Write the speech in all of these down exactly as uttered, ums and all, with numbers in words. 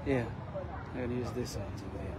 Yeah, I'm gonna use this one. Yeah.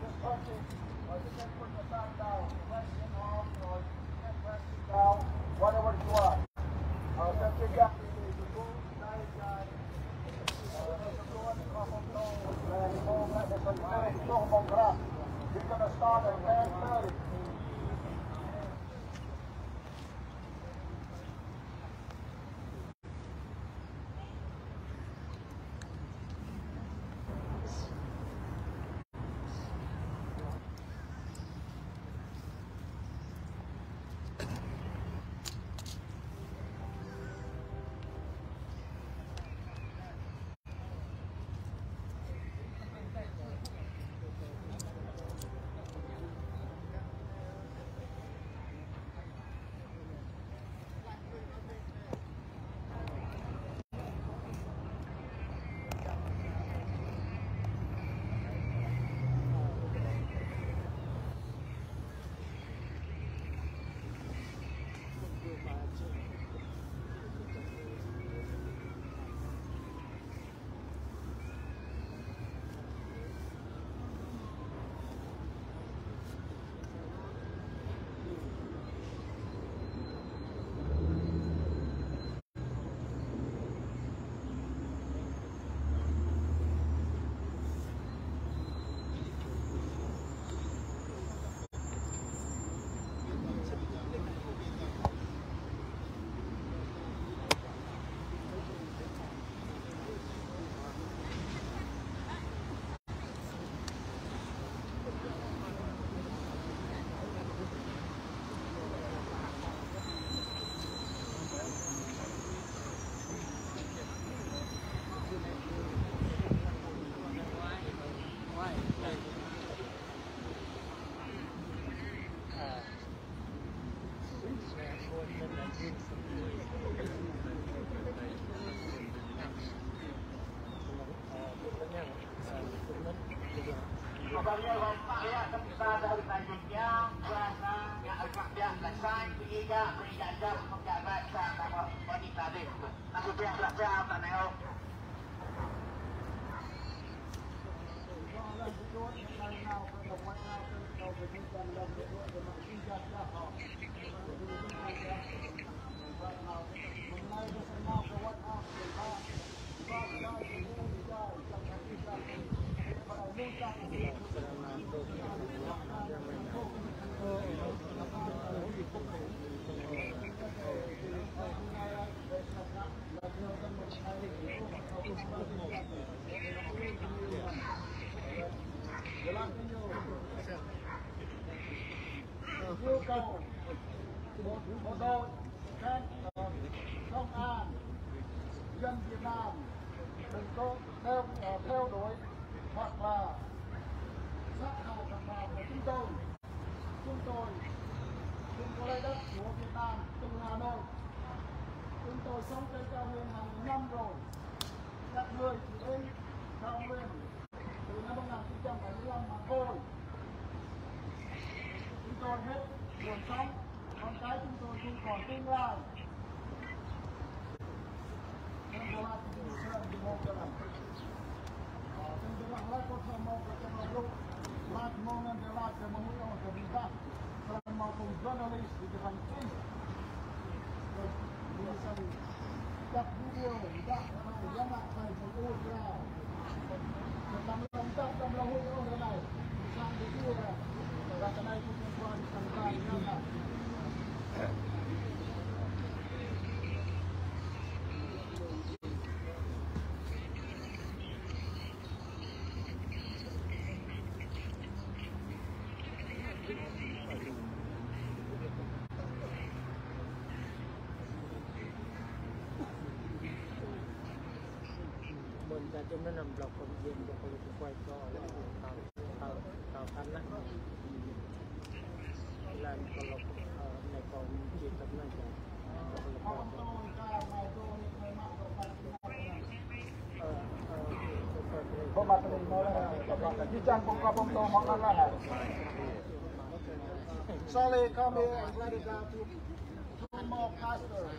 Nhu cầu bộ, bộ đội, cảnh, ờ, công an, dân Việt Nam đừng có theo, ờ, theo đuổi hoặc là sát hại đồng bào của chúng tôi. Chúng tôi không có lấy đất của Việt Nam từ Hà Nội. Chúng tôi sống trên cao nguyên hàng nghìn năm rồi. Các ngươi chỉ đến cao nguyên từ năm một ngàn chín trăm bảy mươi lăm mà thôi. Chúng tôi hết đường sống, con cái chúng tôi không còn tương lai. Nên là chúng tôi sẽ đi một cái này. Ờ, chúng tôi đang lấy con thơ mong của chúng tôi lúc. Lát mong nên là cho mong muốn cho chúng ta. Srăng mâo phung journalist di kơ hrăm čih. Ñu srăng djăp video, djăp video, djăp video. Srăng djăp video anei. Srăng video. Kơ anei phung liên quan srăng ba ñu. Ƀuôn ta čăm anăn blok kơ mjing blok kơ luk kuai kơ luk kơ tao, tao, tao tăn anăn. Lan kơ luk, ơ, anei kơ mjing tăn anăn kơ. Sorry, come here and let it down to two more pastors.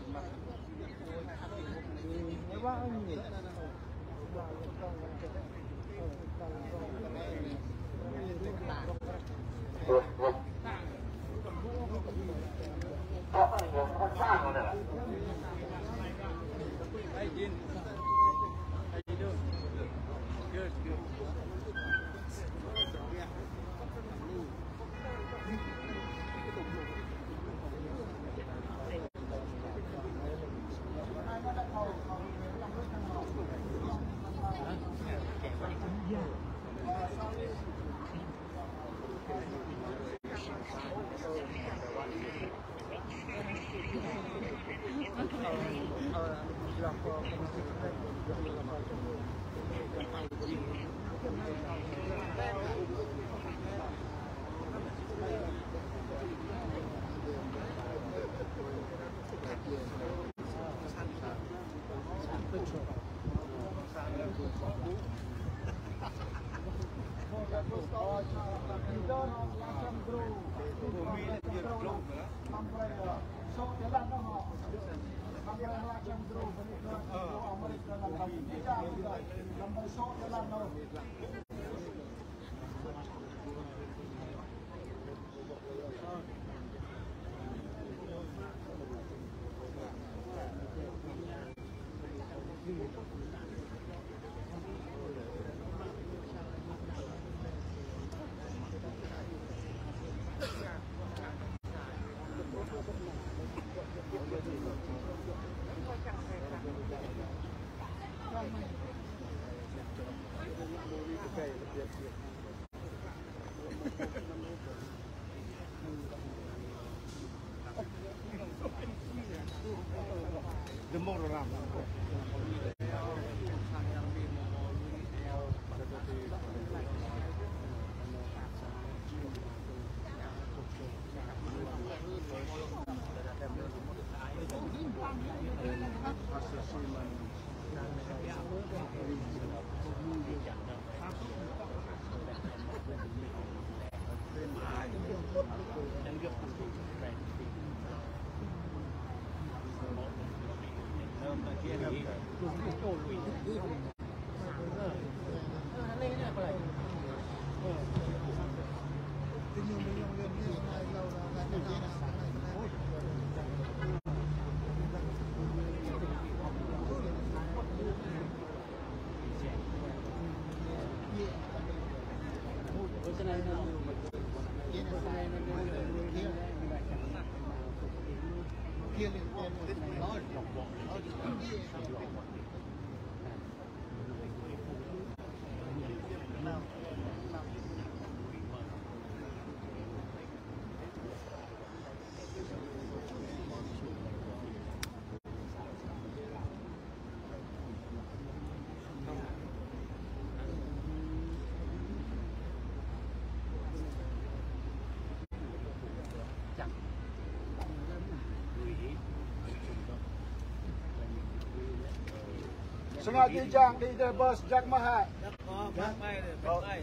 Snăn jih jang đi dê bơs jăk mơh hĕ.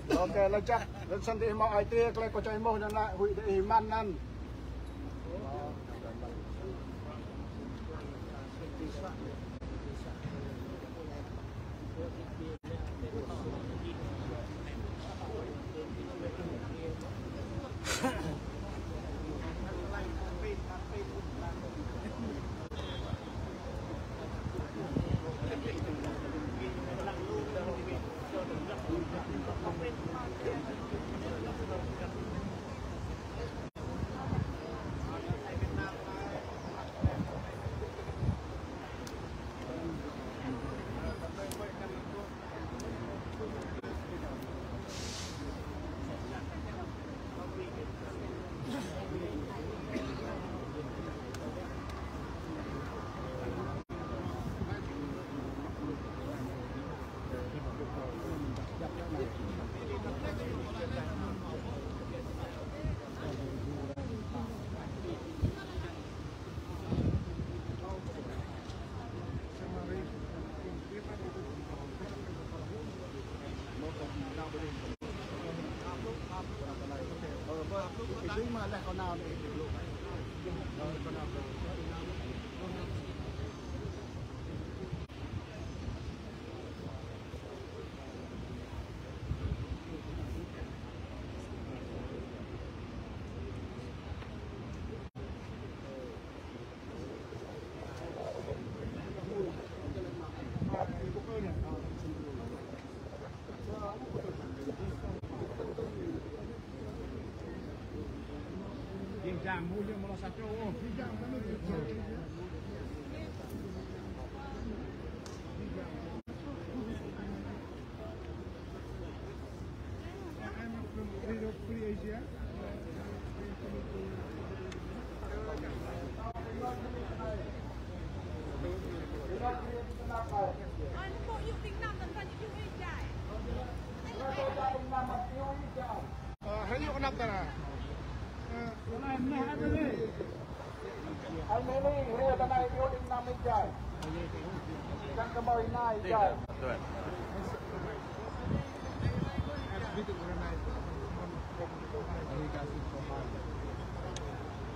Ơ, kơ leh jăk, leh snăn diih mâo ai tiê klei kâo čang êmuh anăn lĕ, huĭ diih êmăn anăn. Ơ, hãy dụ năm ta nè. Ơ,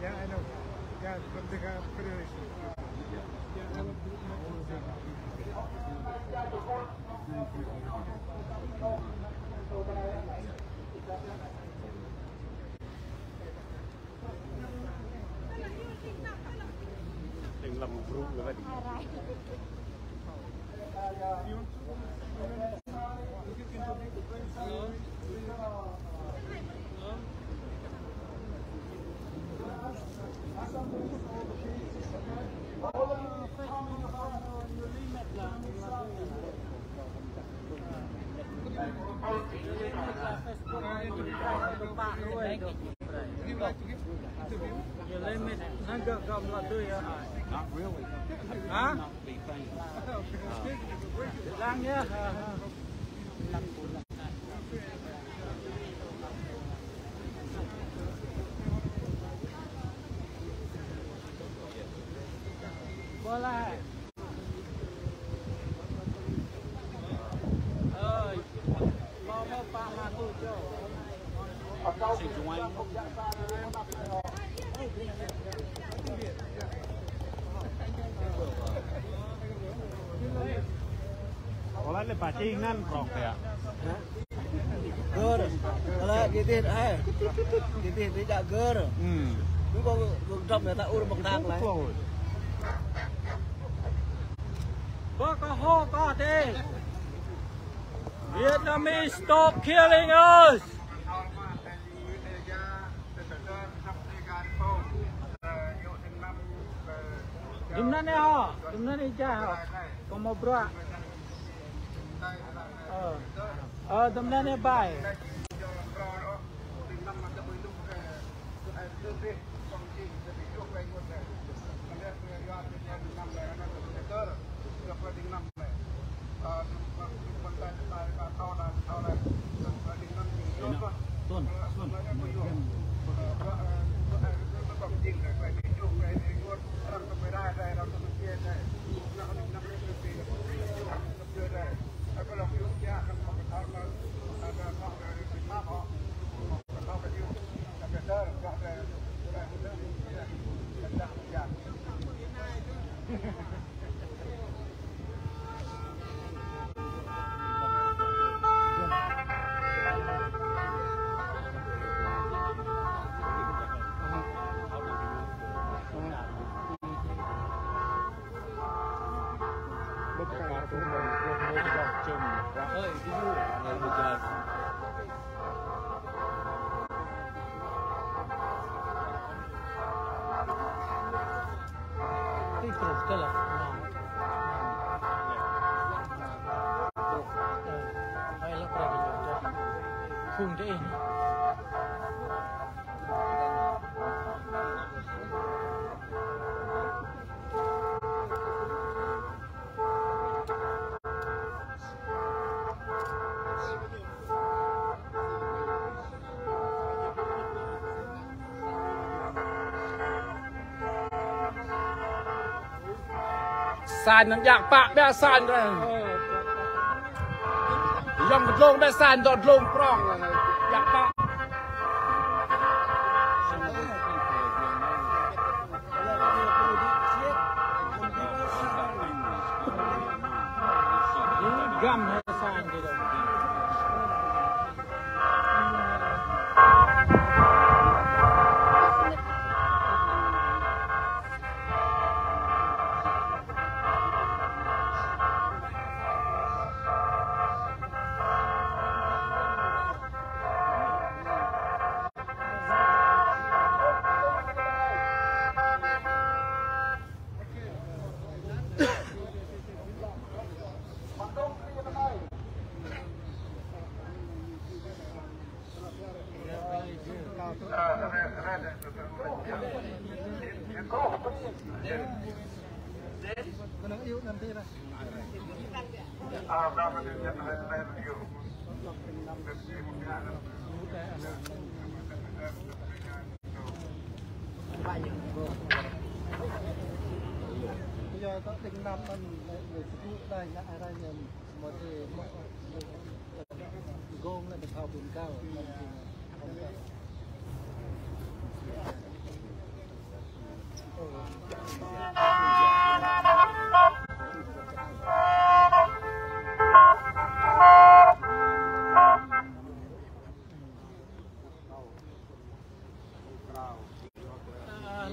Yeah, I know. Yeah, but they got federation. Yeah, I love the Not really. Hả? Lăng ya. Bola. Ơ, lĕ pă čing anăn prŏng tĕ. Gơr. Ala gitih ai. Gitih ti jak gơr. Hmm. Lu ko gơr dam ya ta ur mơ̆ng tang lai. Bơ ko ho ko tĕ. Vietnamese stop killing us. Dŭm anăn nĕ ho, dŭm anăn nĕ ja ho. Kâo mâo bruă. Ơ. Ơ, dŭm anăn nĕ bai. Tuân, tuân. Sañ anăn djă pă ƀiă sañ anăn. Yŏng dlông ƀiă sañ dŏ dlông prŏng. Djă pă. Găm hĕ sañ dih.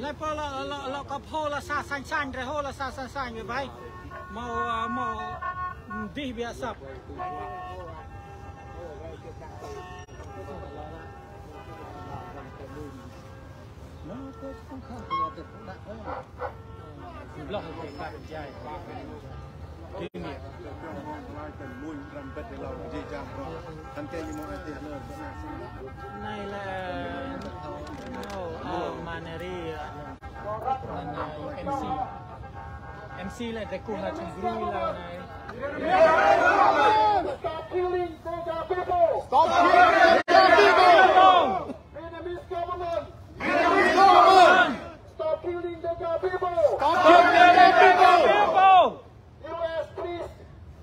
Leh pô lŏ, lŏ, lŏ kăp hô lŏ sa sañ sañ, drei hô lŏ sa sañ sañ, ƀai ƀai. Mâo, mâo, mdih biă săp. Anei lĕ, ơ, ơ, mơ̆ng anei, ơ, MC. MC lĕ drei kkuh hŏng čung gru lĕ anei. Stop killing Dega people! Stop killing Dega people! Vietnamese government! Vietnamese government! Stop killing Dega people! Stop killing Dega people! U S, please!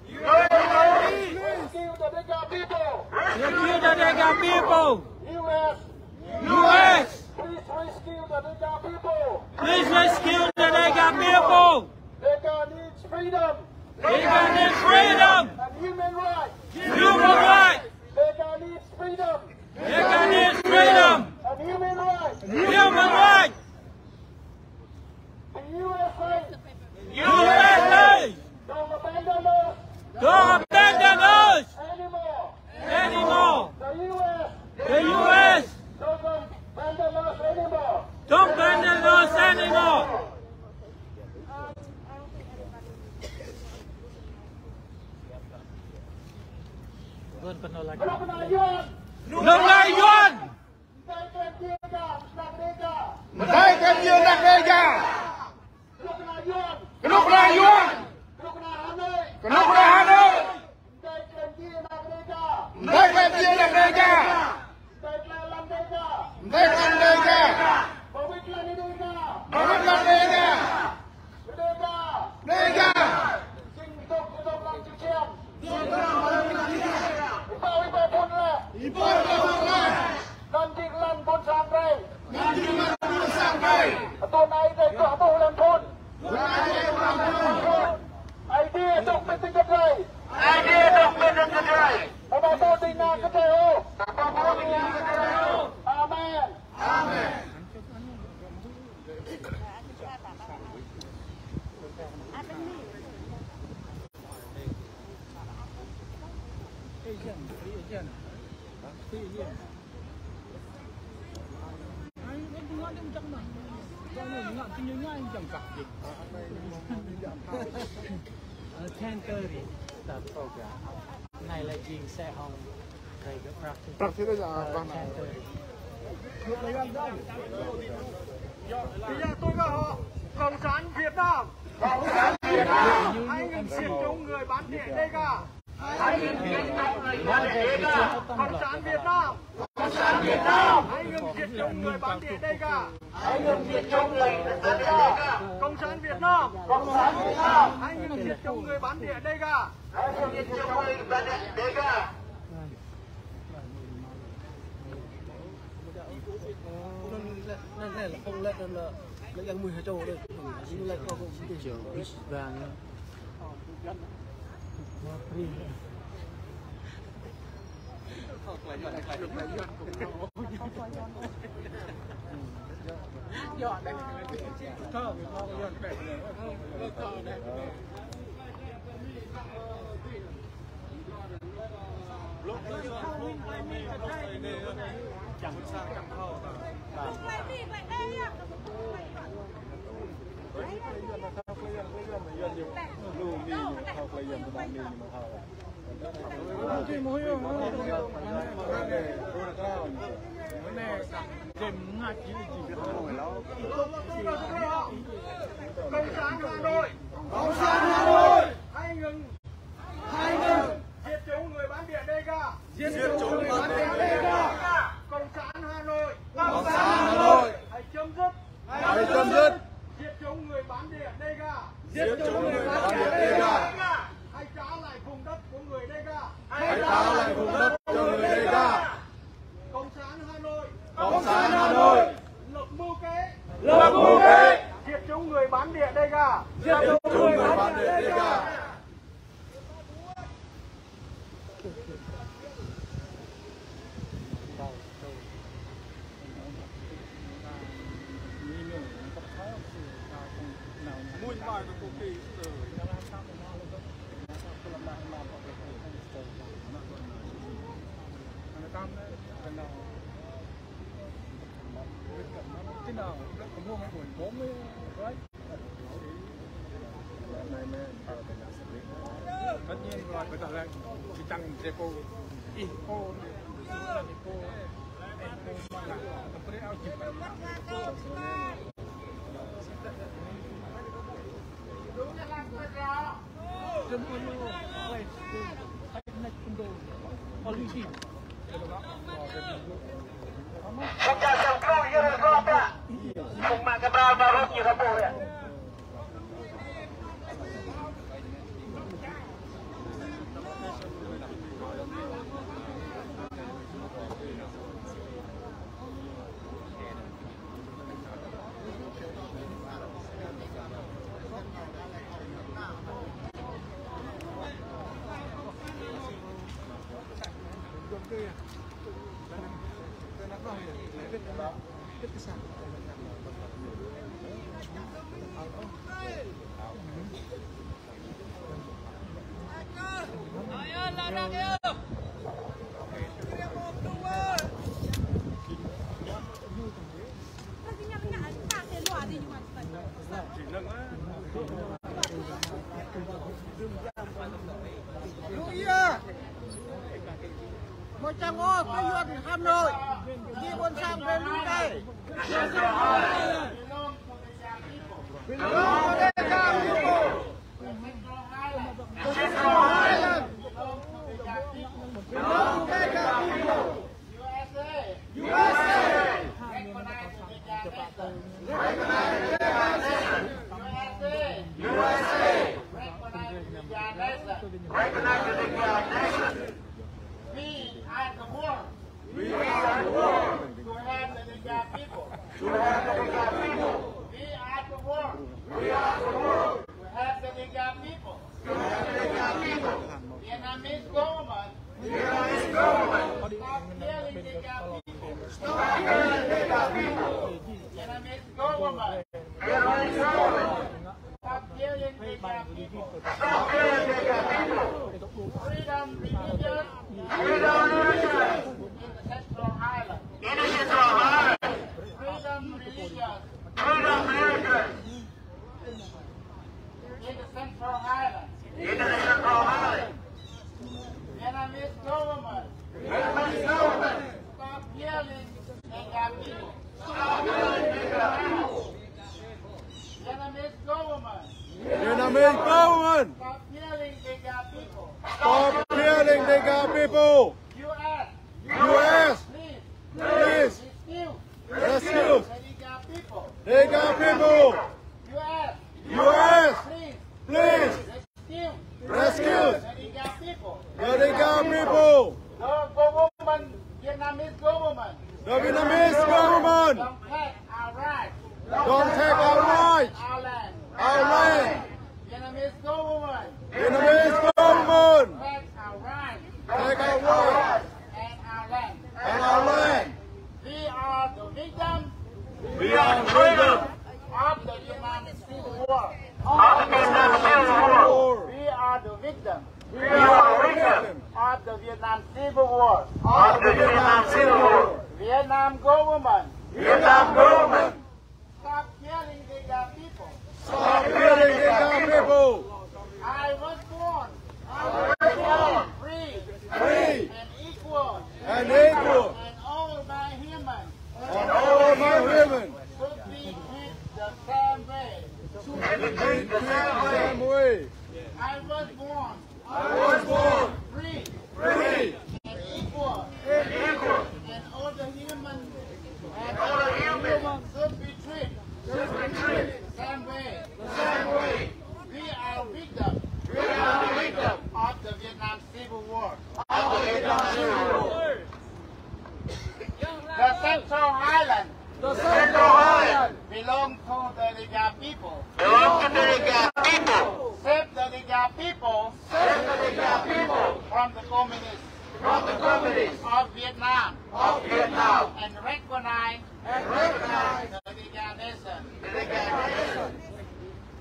U S, please! Rescue the Dega people! Rescue the Dega people! U S! U S! Please rescue the Dega people! Please rescue the Dega people! Dega needs freedom! Dega needs freedom! And human rights! Human rights! Dega needs freedom! Dega needs freedom! And human rights! Human rights! The U S A! U S A! Don't abandon us! Don't abandon us! Anymore! Anymore! The U S! The U S! Don't abandon us anymore! Don't abandon us anymore! Knŭk kna Yuăn! Knŭk kna Yuăn! Mdei klei mdjiê anak Đêga! Mdei klei mdjiê anak Đêga! Knŭk kna Yuăn! Knŭk kna Yuăn! Knŭk kna Hà Nội! Knŭk kna Hà Nội! Mdei klei mdjiê anak Đêga! Mdei klei mdjiê anak Đêga! Mdei klei lăn Đêga! Mdei klei lăn Đêga! Ba wĭt lăn Đêga! Ba wĭt lăn Đêga! Đêga! Đêga! Jing dôk, dôk lăn čư̆ čiăng. Êbâo, êbâo phŭn leh. Êbâo, êbâo phŭn leh. Anăn jing lăn ƀuôn sang drei. Anăn jing lăn ƀuôn sang drei. Tuăn ai drei duah ƀuh lăn phŭn. Tuăn ai drei duah lăn phŭn. Aê Diê dôk mbĭt kơ drei. Aê Diê dôk mbĭt kơ drei. Amâo ƀuh dĭng nang kơ drei ôh. Amâo ƀuh dĭng nang kơ drei ôh. Amen. Amen. Ten thirty start program. Anei lĕ jing msĕ hŏng Practice. Practice là, ờ, bằng ten thirty. Bây giờ tôi gọi họ, Cộng sản Việt Nam. Cộng sản Việt Nam. Hãy ngừng diệt chủng người bản địa Đêga. Hãy ngừng diệt chủng người bản địa Đêga. Cộng sản Việt Nam. Cộng sản Việt Nam. Hãy ngừng diệt chủng người bản địa Đêga. Hãy ngừng diệt chủng người bản địa Đêga. Cộng sản Việt Nam. Cộng sản Việt Nam. Hãy ngừng diệt chủng người bản địa Đêga. Hãy ngừng diệt chủng người bản địa Đêga. Cộng sản Hà Nội. Cộng sản Hà Nội. Hãy ngừng. Hãy ngừng. Diệt chủng người bản địa Đêga. Diệt chủng người bản địa Đêga. Cộng sản Hà Nội. Cộng sản Hà Nội. Hãy chấm dứt. Hãy chấm dứt. Diệt chủng người bản địa Đêga. Diệt chủng người bản địa Đêga. Hãy trả lại vùng đất của người Đêga. Hãy trả lại vùng đất cho người Đêga. Cộng sản Hà Nội. Cộng sản Hà Nội. Lập mưu kế. Lập mưu kế. Diệt chủng người bản địa Đêga. Diệt chủng người bản địa Đêga. Tất nhiên rồi, bây giờ là chỉ tăng dây cô, y cô, cô, cô, mà là, Mâo čiăng ôh kơ yuăn Hà Nội. Jing ƀuôn sang brei lui đei. Recognize the Dinka nation. We are the world. We are the world. To help the Dinka people. To help the Dinka people. We are the world. We are the world. To help the Dinka people. To help the Dinka people. Vietnamese government. Vietnamese government. Stop killing Dinka people. Stop killing Dinka people. Vietnamese government. Vietnamese government. Stop killing Dinka people. Stop killing Dinka people. Freedom religion. Freedom religion. In the Central Highland. In the Central Highland. Freedom religion. Freedom religion. In the Central Highland. In the Central Highland. Vietnamese government. Vietnamese government. Stop killing Dinka people. Stop killing Dinka people. Vietnamese government. Vietnamese government. Stop killing Dinka people. Stop killing Dinka people. U S. U S. Please. Please. Rescue. Rescue. The Dinka people. Dinka people. U S. U S. Please. Please. Rescue. Rescue. The Dinka people. The Dinka people. The government, Vietnamese government. The Vietnamese government. Don't take our right. Don't take our right. Our land. Our land. Vietnamese government. Vietnamese government. Take our right. Take our right. And our land. And our land. We are the victim. We are the victim. Of the Vietnam Civil War. Of the Vietnam Civil War. We are the victim. We are the victim. Of the Vietnam Civil War. Of the Vietnam Civil War. Vietnam government. Vietnam government. Stop killing Dinka people. Stop killing Dinka people. I was born. I was born. Free. Free. And equal. And equal. And all my human. And all my human. Should be treated the same way. Should be treated the same way. Central Highland. The Central Highland. Belong to the Dega people. Belong to the Dega people. Save the Dega people. Save the Dega people. From the communists. From the communists. Of Vietnam. Of Vietnam. And recognize. And recognize. The Dega nation. The Dega nation.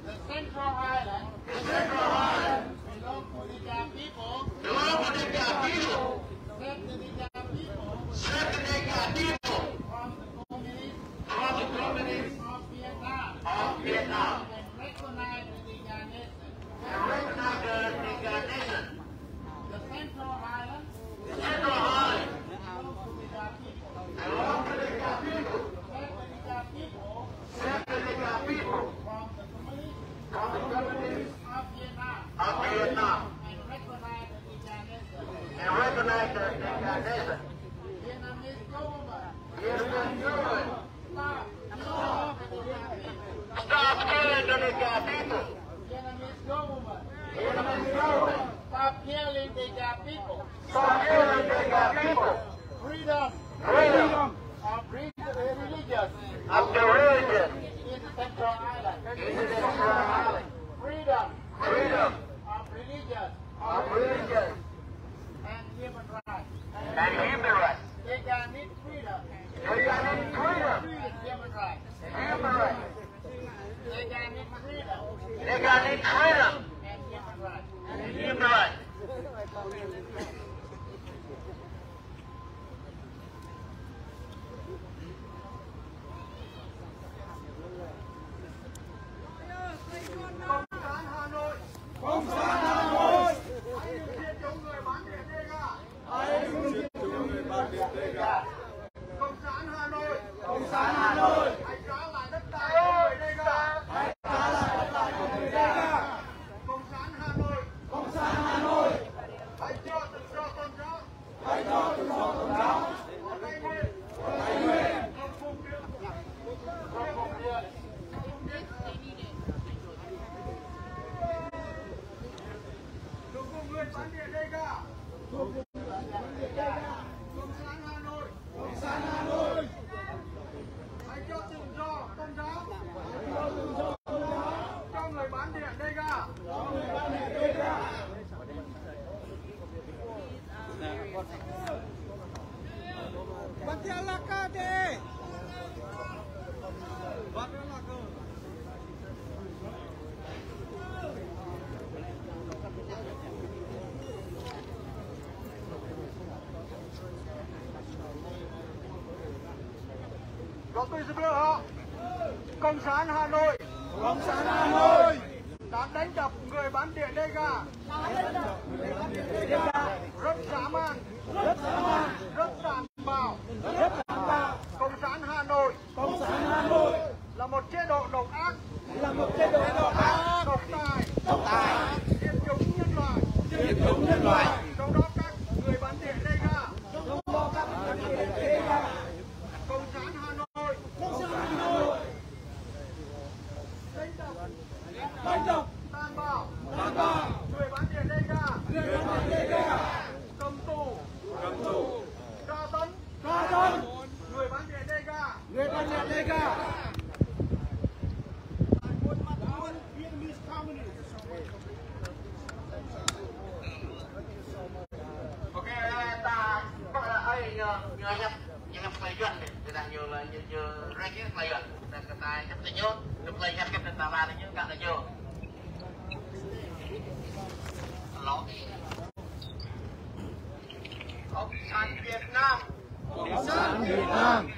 The Central Highland. The Central Highland. Belong to Dega people. Belong to Dega people. Save the Dega people. Save the Dega people. From the communists. From the communists. Of Vietnam. Of Vietnam. And recognize the Dega nation. And recognize the Dega nation. The Central Highland. The Central Highland. Belong to Dega people. Belong to Dega people. Save the Dega people. Save the Dega people. From the communists. From the communists. Of Vietnam. Of Vietnam. And recognize the Dega nation. And recognize the Dega nation. Vietnamese government. Vietnamese government. Stop. Stop killing the Dega people. Vietnamese government. Vietnamese government. Stop killing Dega people. Stop killing Dega people. Freedom. Freedom. Of re-, religious. Of the religious. In the Central Island. In the Central Island. Freedom. Freedom. Of religious. Of religious. And human rights. And human rights. Dega need freedom. Dega need freedom. Free is human rights. Human rights. Dega need freedom. Dega need freedom. And human rights. And human rights. Cộng sản Hà Nội. Cộng sản Hà Nội. Hãy tiêu diệt chống người bán địa Dega. Hãy tiêu diệt chống người bán địa Dega. Cộng sản Hà Nội. Cộng sản Hà Nội. Hãy trả lại đất đai cho người Dega. Hãy trả lại đất đai cho người Dega. Cộng sản Hà Nội. Cộng sản Hà Nội. Hãy cho tự do tôn giáo. Hãy cho tự do tôn giáo. Ở Tây Nguyên. Ở Tây Nguyên. Trong vùng địa. Trong vùng địa. Đừng có người bán địa Dega. Cộng sản Hà Nội. Cộng sản Hà Nội. Hãy cho tự do tôn giáo. Hãy cho tự do tôn giáo. Cho người bán địa Dega. Cho người bán địa Dega. Cộng sản Hà Nội. Cộng sản Hà Nội. Đã đánh đập người bán địa Dega. Rất dã man. Rất dã man. Rất tàn bạo. Rất tàn bạo. Cộng sản Hà Nội. Cộng sản Hà Nội. Là một chế độ độc ác. Là một chế độ độc ác. Độc tài. Độc tài. Diệt chủng nhân loại. Diệt chủng nhân loại. Trong đó các người bản địa Dega. Trong đó các người bản địa Dega. Cộng sản Hà Nội. Cộng sản Hà Nội. Đánh đập. Đánh đập. Tàn bạo. Tàn bạo. Người bản địa Dega. Người bản địa Dega. Cầm tù. Cầm tù. Tra tấn. Tra tấn. Người bản địa Dega. Người bản địa Dega. Tại khuôn mặt Vietnamese communist. Ok, ta bắt đầu, ơi, nhớ, nhớ nhập, nhớ nhập Tây Yuan đi. Người ta nhớ là nhớ, nhớ, ra cái Tây Yuan. Ta, ta nhập Tây Yuan, nhập Tây Yuan, nhập ta ba Tây Yuan, cả Tây Yuan. Alo. Cộng sản Việt Nam. Cộng sản Việt Nam.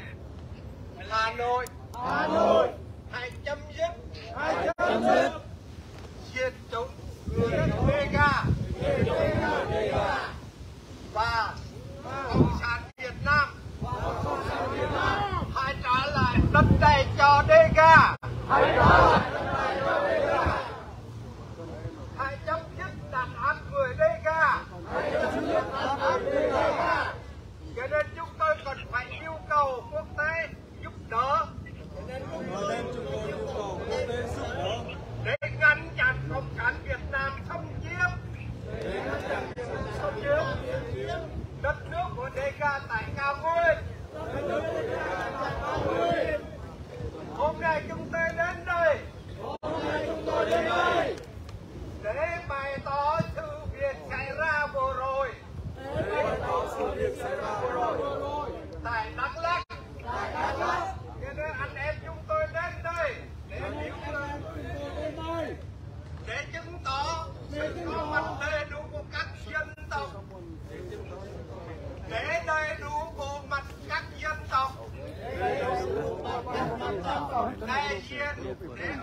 Hà Nội. Hà Nội. Hãy chấm dứt. Hãy chấm dứt. Diệt chủng người Dega. Và Cộng sản Việt Nam. Hãy trả lại đất đai cho Dega. Hãy chấm dứt đàn áp người Dega. Cho nên chúng tôi cần phải yêu cầu quốc tế giúp đỡ. Cho nên chúng Để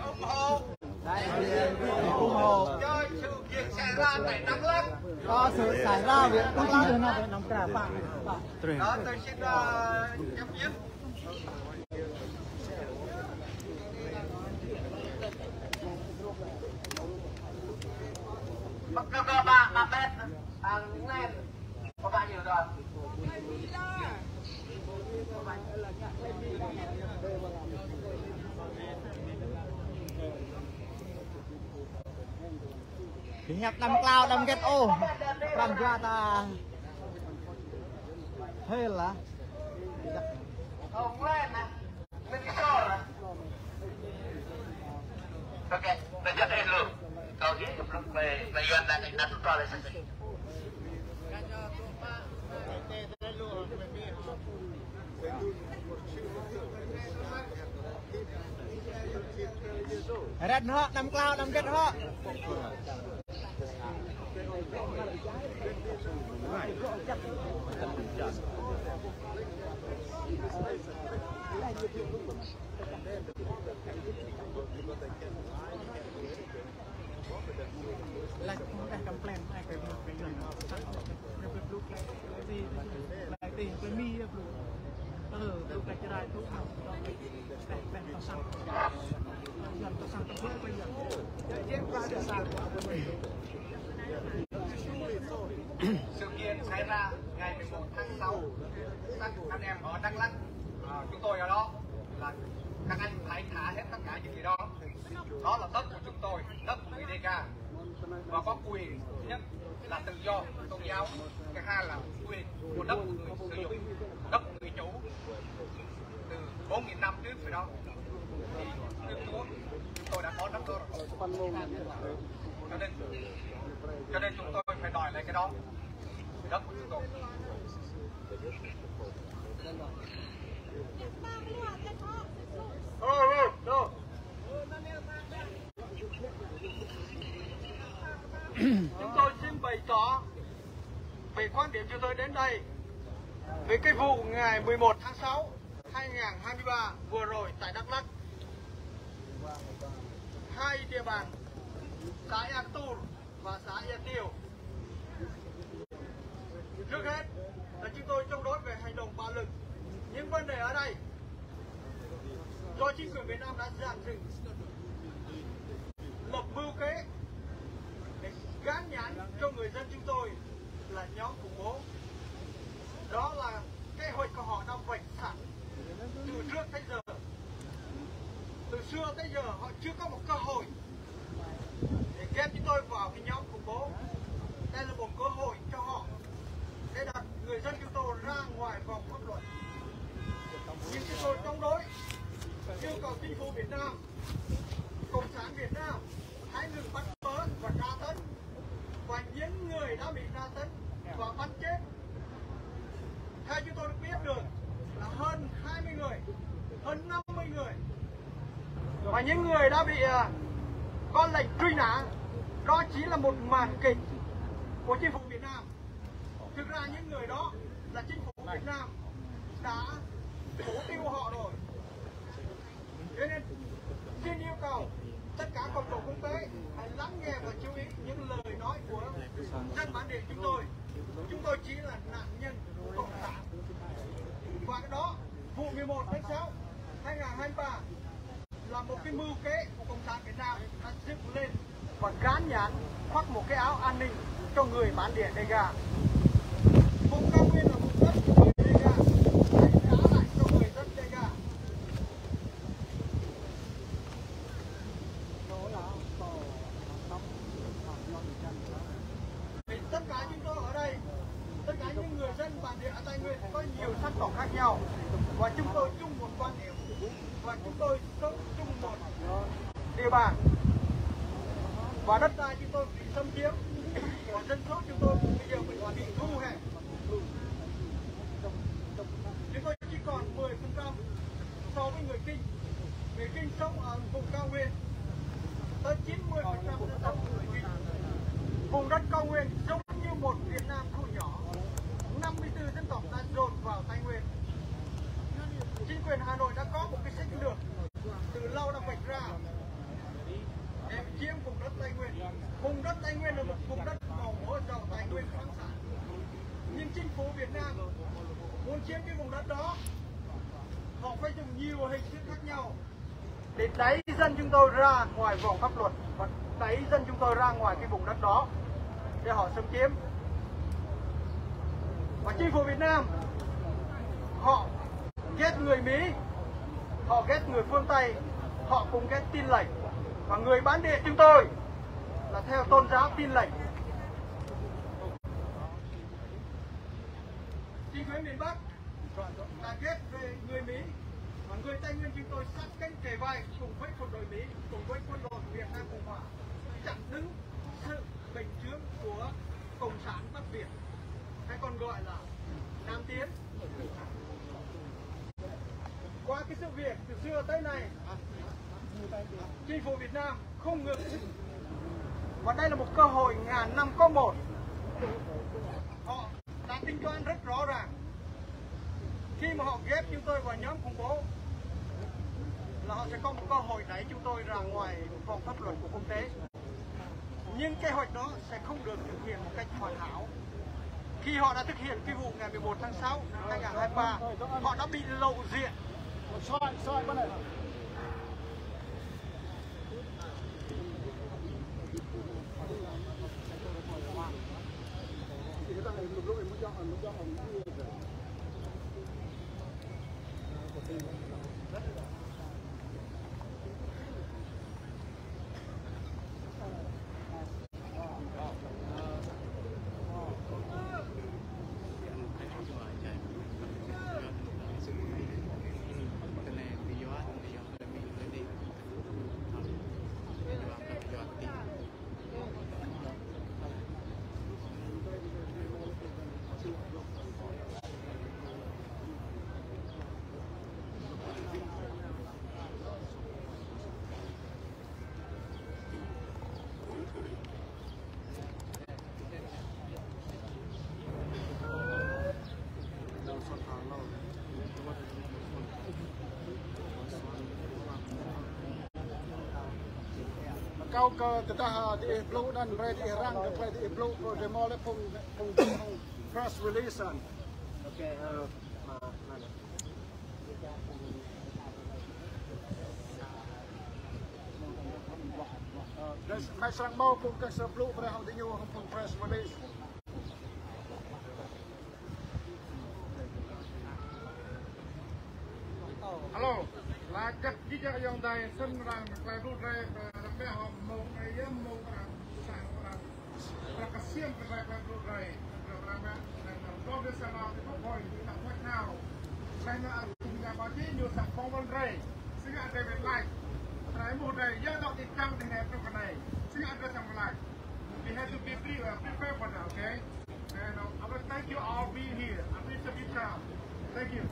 ủng hộ cho sự việc xảy ra tại Đắk Lắk. Có sự xảy ra việc Đắk Lắk. Đó, tôi xin, ờ, nhập viện. Bắt đầu ba, ba mét, à, lên. Có bao nhiêu rồi? Hiăp đăm klao đăm gĕt ôh. Prăm jua ta. Hơi lah. Rĕt hŏ, đăm klao, đăm gĕt hŏ. Lač dah kam plem, ai kơ mă kơ yuăn. Kơ blŭ klei, klei ti, klei ti, klei mi ya blŭ. Ơ, blŭ klei Jrai blŭ mă. Klei, klei to săng. Yuăn to săng, to blŭ klei yuăn. Sự kiện xảy ra ngày mười một tháng sáu, các anh em ở Đắk Lắk, à, chúng tôi ở đó là các anh phải thả hết tất cả những gì đó. Đó là đất của chúng tôi, đất của người Đêga. Và có quyền thứ nhất là tự do tôn giáo, thứ hai là quyền của đất của người sử dụng, đất của người chủ. Từ bốn nghìn năm trước rồi đó, thì Trung Quốc, chúng tôi đã có đất đó rồi. Cho nên, cho nên chúng tôi phải đòi lại cái đó, đất của chúng tôi. Chúng tôi xin bày tỏ về quan điểm chúng tôi đến đây về cái vụ ngày mười một tháng sáu hai ngàn hai mươi ba vừa rồi tại Đắk Lắk, hai địa bàn xã Ea Tur và xã Ea Tiêu. Trước hết là chúng tôi chống đối về hành động bạo lực. Những vấn đề ở đây do chính quyền Việt Nam đã dàn dựng, lập mưu kế để gán nhãn cho người dân chúng tôi là nhóm khủng bố. Đó là kế hoạch của họ đã vạch sẵn từ trước tới giờ. Từ xưa tới giờ họ chưa có một cơ hội để ghép chúng tôi vào cái nhóm khủng bố. Đây là một cơ hội cho họ để đặt người dân chúng tôi ra ngoài vòng pháp luật. Nhưng chúng tôi chống đối, yêu cầu chính phủ Việt Nam, Cộng sản Việt Nam hãy ngừng bắt bớ và tra tấn. Và những người đã bị tra tấn và bắn chết, theo chúng tôi được biết được là hơn hai mươi người, hơn năm mươi người. Và những người đã bị, à, có lệnh truy nã, đó chỉ là một màn kịch của chính phủ Việt Nam. Thực ra những người đó là chính phủ Việt Nam đã thủ tiêu họ rồi. Cho nên xin yêu cầu tất cả cộng đồng quốc tế hãy lắng nghe và chú ý những lời nói của dân bản địa chúng tôi. Chúng tôi chỉ là nạn nhân của cộng sản. Và cái đó, vụ mười một tháng sáu hai ngàn hai mươi ba là một cái mưu kế của cộng sản Việt Nam đã dựng lên và gán nhãn, khoác một cái áo an ninh cho người bản địa Đêga. Vùng cao nguyên là vùng đất của người Đêga, hãy trả lại cho người dân Đêga. Vì tất cả chúng tôi ở đây, tất cả những người dân bản địa ở Tây Nguyên có nhiều sắc tộc khác nhau, và chúng tôi chung một quan điểm, và chúng tôi sống chung một địa bàn, và đất đai chúng tôi bị xâm chiếm, và dân số chúng tôi bây giờ bị, bị thu hẹp. Chúng tôi chỉ còn mười phần trăm so với người Kinh. Người Kinh sống ở vùng cao nguyên, tới chín mươi phần trăm dân tộc người Kinh. Vùng đất cao nguyên giống như một Việt Nam thu nhỏ, năm mươi tư dân tộc đã dồn vào Tây Nguyên. Chính quyền Hà Nội đã có một cái sách lược từ Lâu đã vạch ra để chiếm vùng đất Tây Nguyên. Vùng đất Tây Nguyên là một vùng đất màu mỡ giàu tài nguyên khoáng sản. Nhưng chính phủ Việt Nam muốn chiếm cái vùng đất đó, họ phải dùng nhiều hình thức khác nhau để đẩy dân chúng tôi ra ngoài vòng pháp luật và đẩy dân chúng tôi ra ngoài cái vùng đất đó để họ xâm chiếm. Và chính phủ Việt Nam, họ ghét người Mỹ, họ ghét người phương Tây, họ cũng ghét Tin Lành. Và người bản địa chúng tôi là theo tôn giáo Tin Lành. Chính quyền miền Bắc là ghét về người Mỹ, và người Tây Nguyên chúng tôi sát cánh kề vai cùng với quân đội Mỹ, cùng với quân đội Việt Nam Cộng Hòa chặn đứng sự bình chướng của Cộng sản Bắc Việt, hay còn gọi là Nam Tiến. Qua cái sự việc từ xưa tới nay, chính phủ Việt Nam không ngừng, và đây là một cơ hội ngàn năm có một. Họ đã tính toán rất rõ ràng. Khi mà họ ghép chúng tôi vào nhóm khủng bố, là họ sẽ có một cơ hội đẩy chúng tôi ra ngoài vòng pháp luật của quốc tế. Nhưng kế hoạch đó sẽ không được thực hiện một cách hoàn hảo. Khi họ đã thực hiện cái vụ ngày mười một tháng sáu năm hai ngàn hai mươi ba, họ đã bị lộ diện. Akâo kơ tơdah diih blŭ anăn, brei diih răng kơ klei diih blŭ, brei mâo leh phung, phung, phung press release anăn. Ơ, anăn. Ơ, brei, brei srăng mâo phung kơ sa blŭ brei hŏng diñu hŏng phung press release. Alo, lač jăk jih jang ayŏng adei snăn arăng klei blŭ drei, arăng ƀiă hŏng mông, ayŏng mông arăng, sang arăng. Arăng ksiêm kơ klei, klei blŭ drei, arăng ƀiă, arăng mâo dôk ti sang anăn, ti quốc hội, ti đảng hội thao. Klei anăn arăng ƀuh ñu srăng phỏng vấn drei. Si ngă drei wĭt lač. Drei ƀuh drei, ya dŏ ti čang ti anei truh kơ anei. Si ngă drei srăng lač. We have to be pre-, uh, prepared for that, okay? And, uh, I wanna thank you all being here. I appreciate your time. Thank you.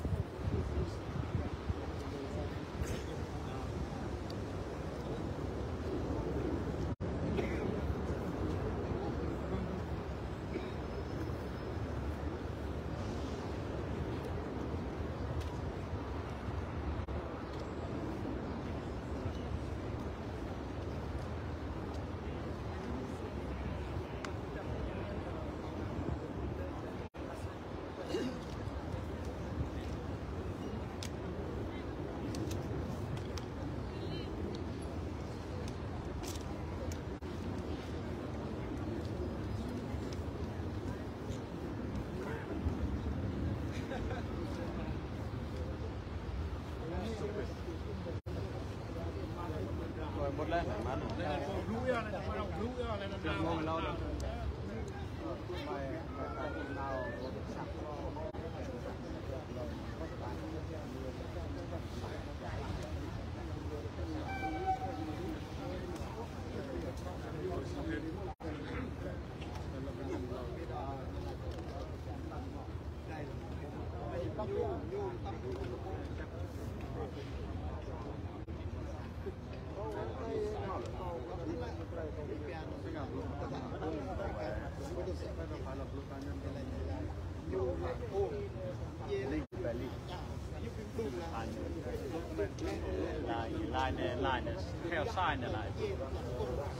Lai, lai anei, lai anei, theo sign anei lai.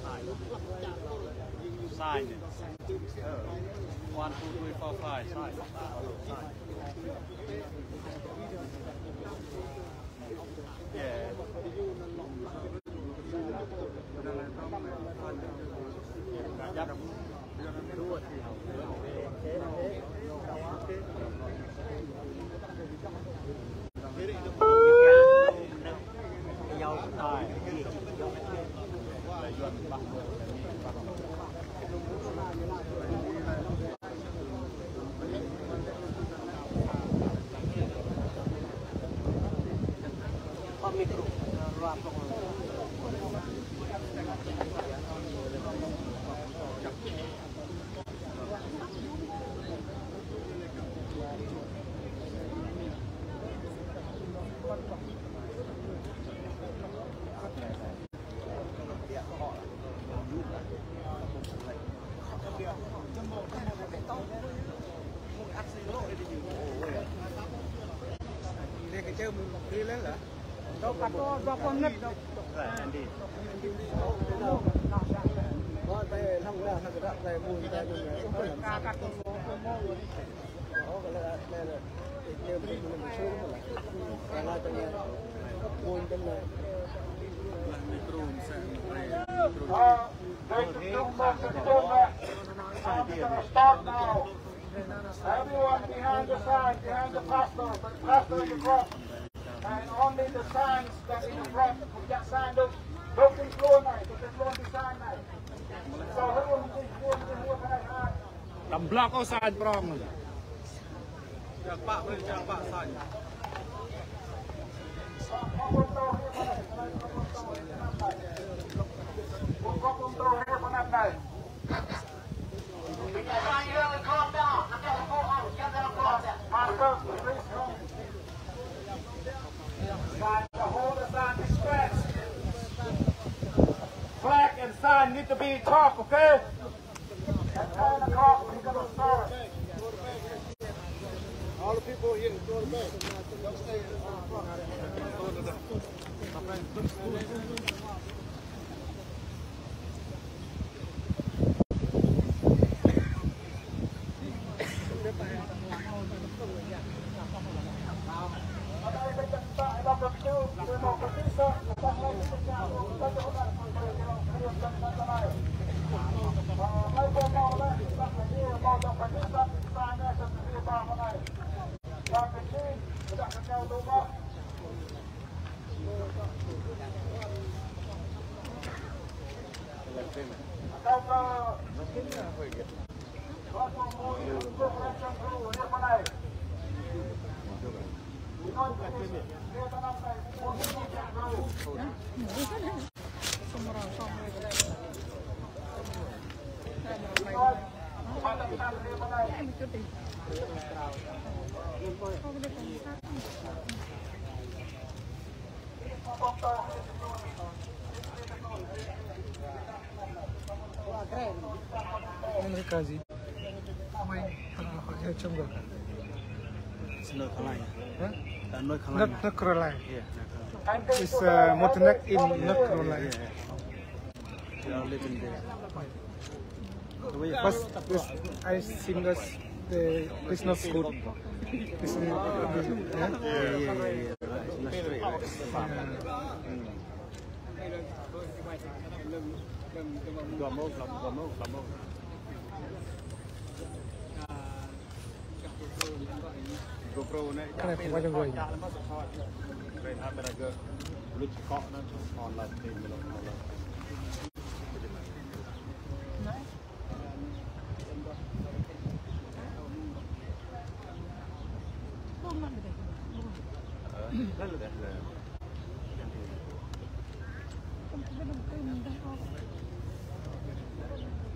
Sign. Sign anei. One, two, three, four, five, sign. Sign. Yeah. Start now. Everyone behind the sign, behind the pastor, the pastor in the front. And only the signs that in front, the sign, don't, don't include, don't include the sign. So who, who, who, who, who, who, Tăm blok ôh sañ prŏng. Čiăng pă brei, čiăng pă sañ. Flag and sign need to be top, okay? All the people here, go to bed. Don't stay in front. Amerika gì? Ôi, thằng họ theo chồng rồi. It's North Carolina. Huh? Uh, North Carolina. North, North Carolina. Yeah, North Carolina. It's, uh, Montauk in North Carolina. Yeah, yeah. They are living there. But this, I think that's the, it's not good. It's not good. Yeah, yeah, yeah, yeah. Right. It's not straight, right? Yeah. Mm.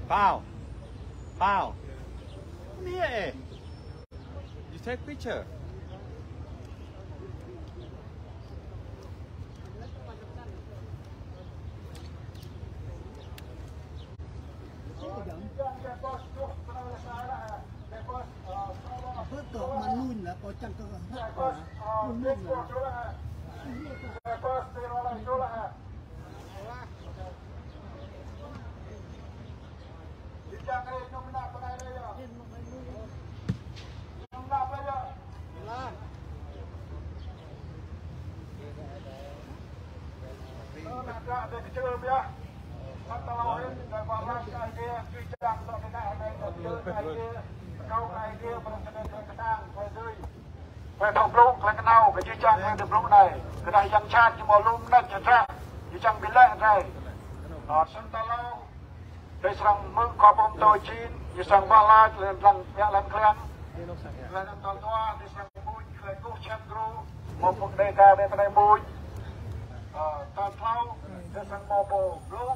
Pao. Pao. Come here, eh. You take picture. Klei thâo blŭ, klei knhâo, kơ jih jang klei dôk blŭ anei. Kơ dah yang čhat ñu mâo lŭm nĕt čăt, ñu čiăng bi leh anei. Ơ, snăn ta lŏ. Drei srăng mơ̆ng khua pô mtô jing, ñu srăng wah lač leh anăn dlăng ƀiă lăn kliăng. Leh anăn tal dua, drei srăng mŭt klei kkuh čhiăm gru, mâo phung Đêga ƀiă anei mŭt. Ơ, tal tlâo, drei srăng mâo pô blŭ.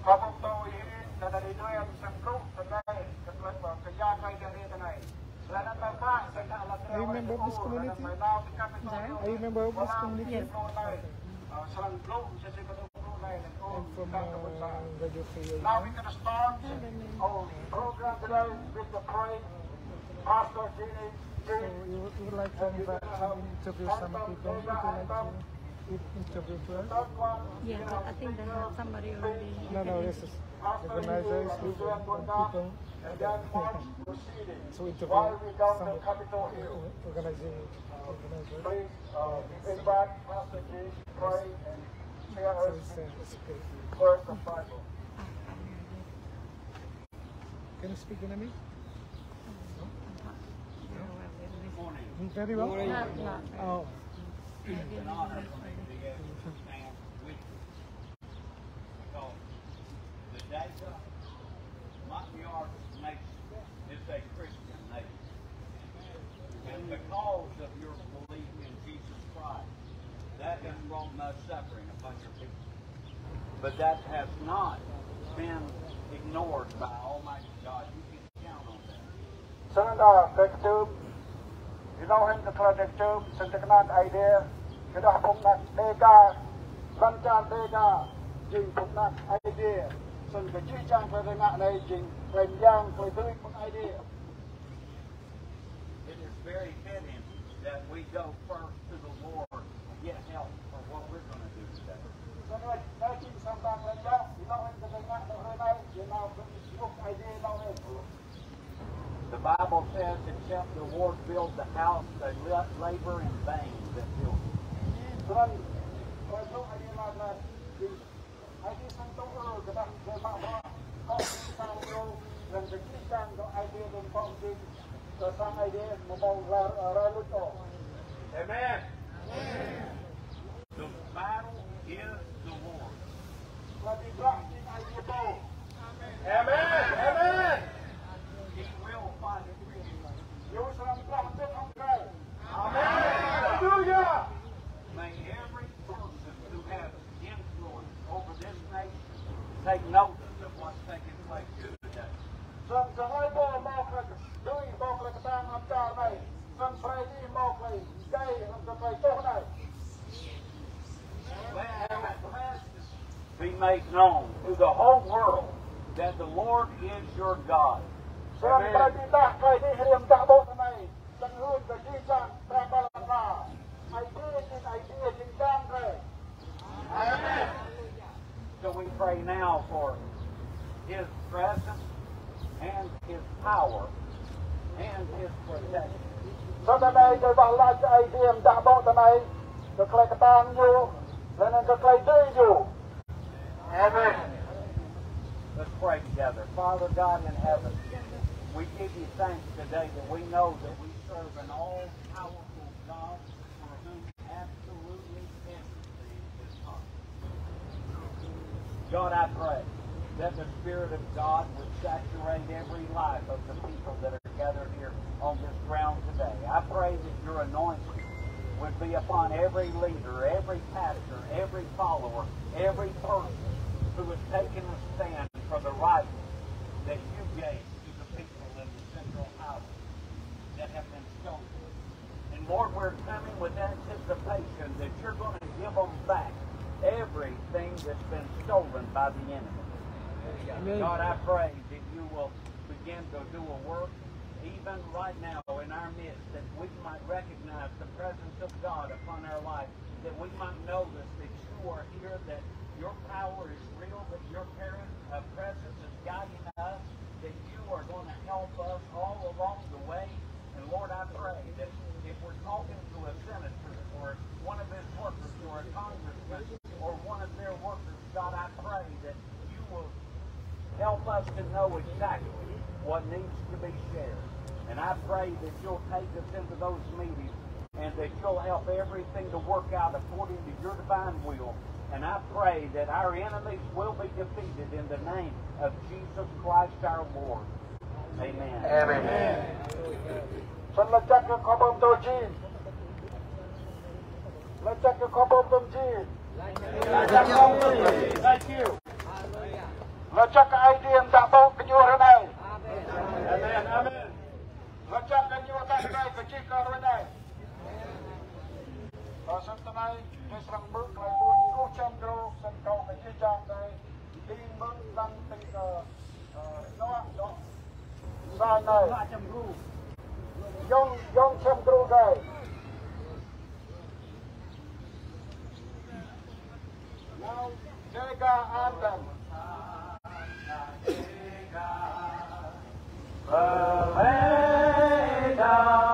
Khua pô mtô jing, ta đa đei dua yang srăng blŭ, ta đa, ta đa, ta đa, ta đa, ta đa. Are you a member of this community? Are you a member of this community? Yes. I'm from, uh, Radio Free Asia. Now we're gonna start our program today with the prayer. Pastor Jimmy, so you would, you would like to invite, to interview some people? Would you like to interview first? Yeah, but I think they have somebody already. No, no, this is organizers, people. So interview some organizing, organizers. So it's, uh, it's okay. Can you speak Vietnamese? No? Very well? Oh. It's an honor for me to be able to stand with you. Because the Dega Matiar nation is a Christian nation. And because of your belief in Jesus Christ, that has brought much suffering upon your people. But that has not been ignored by Almighty God. You can count on that. Snăn, ơ, drei kčưm, êlâo hĭn kơ klei drei kčưm, snăn drei knang Aê Diê, kyuadah phung anak Dega, lăn čar Dega, jing phung anak Aê Diê, snăn kơ jih jang klei drei ngă anei jing klei myang, klei dưi mơ̆ng Aê Diê. It is very fitting that we go first to the Lord to get help for what we're gonna do today. Snăn, ơ, drei kčưm srăng ba klei jăk, êlâo hĭn kơ klei drei ngă hrơi anei, jing nao kơ Aê Diê êlâo hĭn. The Bible says, "Except the Lord build the house, they la-, labor in vain that build it." Snăn, ơ, Aê Diê lač leh, Aê Diê srăng tŭ ư kơ dah drei mă bruă, kơ sang ñu, leh anăn kơ jih jang kơ Aê Diê dôk pŏk jing, kơ sang Aê Diê amâo mâo lar, ơ, rai luč ôh. Amen. The battle is the Lord. Klei bi blah jing Aê Diê pô. Amen. Amen. He will fight a victory. Ñu srăng blah mbĭt hŏng drei. Amen. Hallelujah. May every person who has influence over this nation take notice of what's taking place here today. Snăn hlei pô mâo klei dưi, mâo klei ktang hlăm čar anei, snăn brei diih mâo klei êgei hlăm klei truh anei. Let your presence be made known to the whole world that the Lord is your God. Snăn brei bi êdah klei diih hriê mdah ƀô̆ anei, snăn hưn kơ jih jang, drei ba lăn ala. Aê Diê jing, Aê Diê jing jang drei. Amen. So we pray now for His presence and His power and His protection. Snăn anei drei wah lač kơ Aê Diê mdah ƀô̆ anei, kơ klei ktang ñu, leh anăn kơ klei dưi ñu. Amen. Let's pray together. Father God in heaven, we give you thanks today that we know that we serve an all-powerful God for whom absolutely everything is possible. God, I pray that the Spirit of God would saturate every life of the people that are gathered here on this ground today. I pray that your anointing would be upon every leader, every pastor, every follower, every person who has taken a stand for the right that you gave to the people in the Central Island that have been stolen. And Lord, we're coming with anticipation that you're gonna give 'em back everything that's been stolen by the enemy. Amen. God, I pray that you will begin to do a work even right now in our midst, that we might recognize the presence of God upon our life, that we might notice that you are here, that your power is real, that your parent, uh, presence is guiding us, that you are going to help us all along the way. And Lord, I pray that if we're talking to a senator or one of his workers or a congressman or one of their workers, God, I pray that you will help us to know exactly what needs to be shared. And I pray that you'll take us into those meetings and that you'll help everything to work out according to your divine will. And I pray that our enemies will be defeated in the name of Jesus Christ our Lord. Amen. Amen. Snăn lač jăk kơ khua pô mtô jih. Lač jăk kơ khua pô mtô jih. Lač jăk kơ Aê Diê mtă ƀô̆ kơ ñu hruê anei. Amen. Amen. Lač jăk kơ ñu tah kơ jih kơ hruê anei. Ơ, snăn ti anei, drei srăng hmư̆ klei đuč truh čăm gru, snăn kâo kơ jih jang drei, dĭng mơ̆ng dlăng tĭng kơ, ơ, dŏ, dŏ. Sa anei. Yŏng, yŏng čăm gru drei. Nao Dega Andan. Amen. Amen.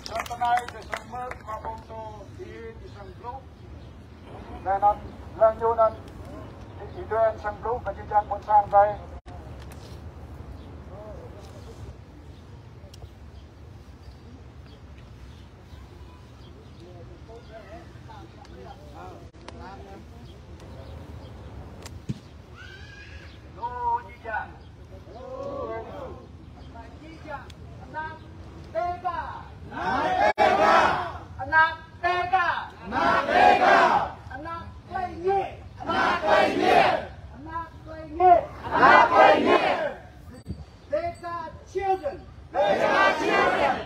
Snăn ti anei drei srăng mơ̆ng khua pô mtô, drei srăng blŭ. Leh anăn, leh ñu anăn, Y-Duen srăng blŭ kơ jih jang ƀuôn sang drei. Anak Dega! Anak Dega! Anak Dega! Anak Dega! Anak Dega! Anak Dega! Anak Dega! Anak Dega! Anak Dega! Dega children! Dega children!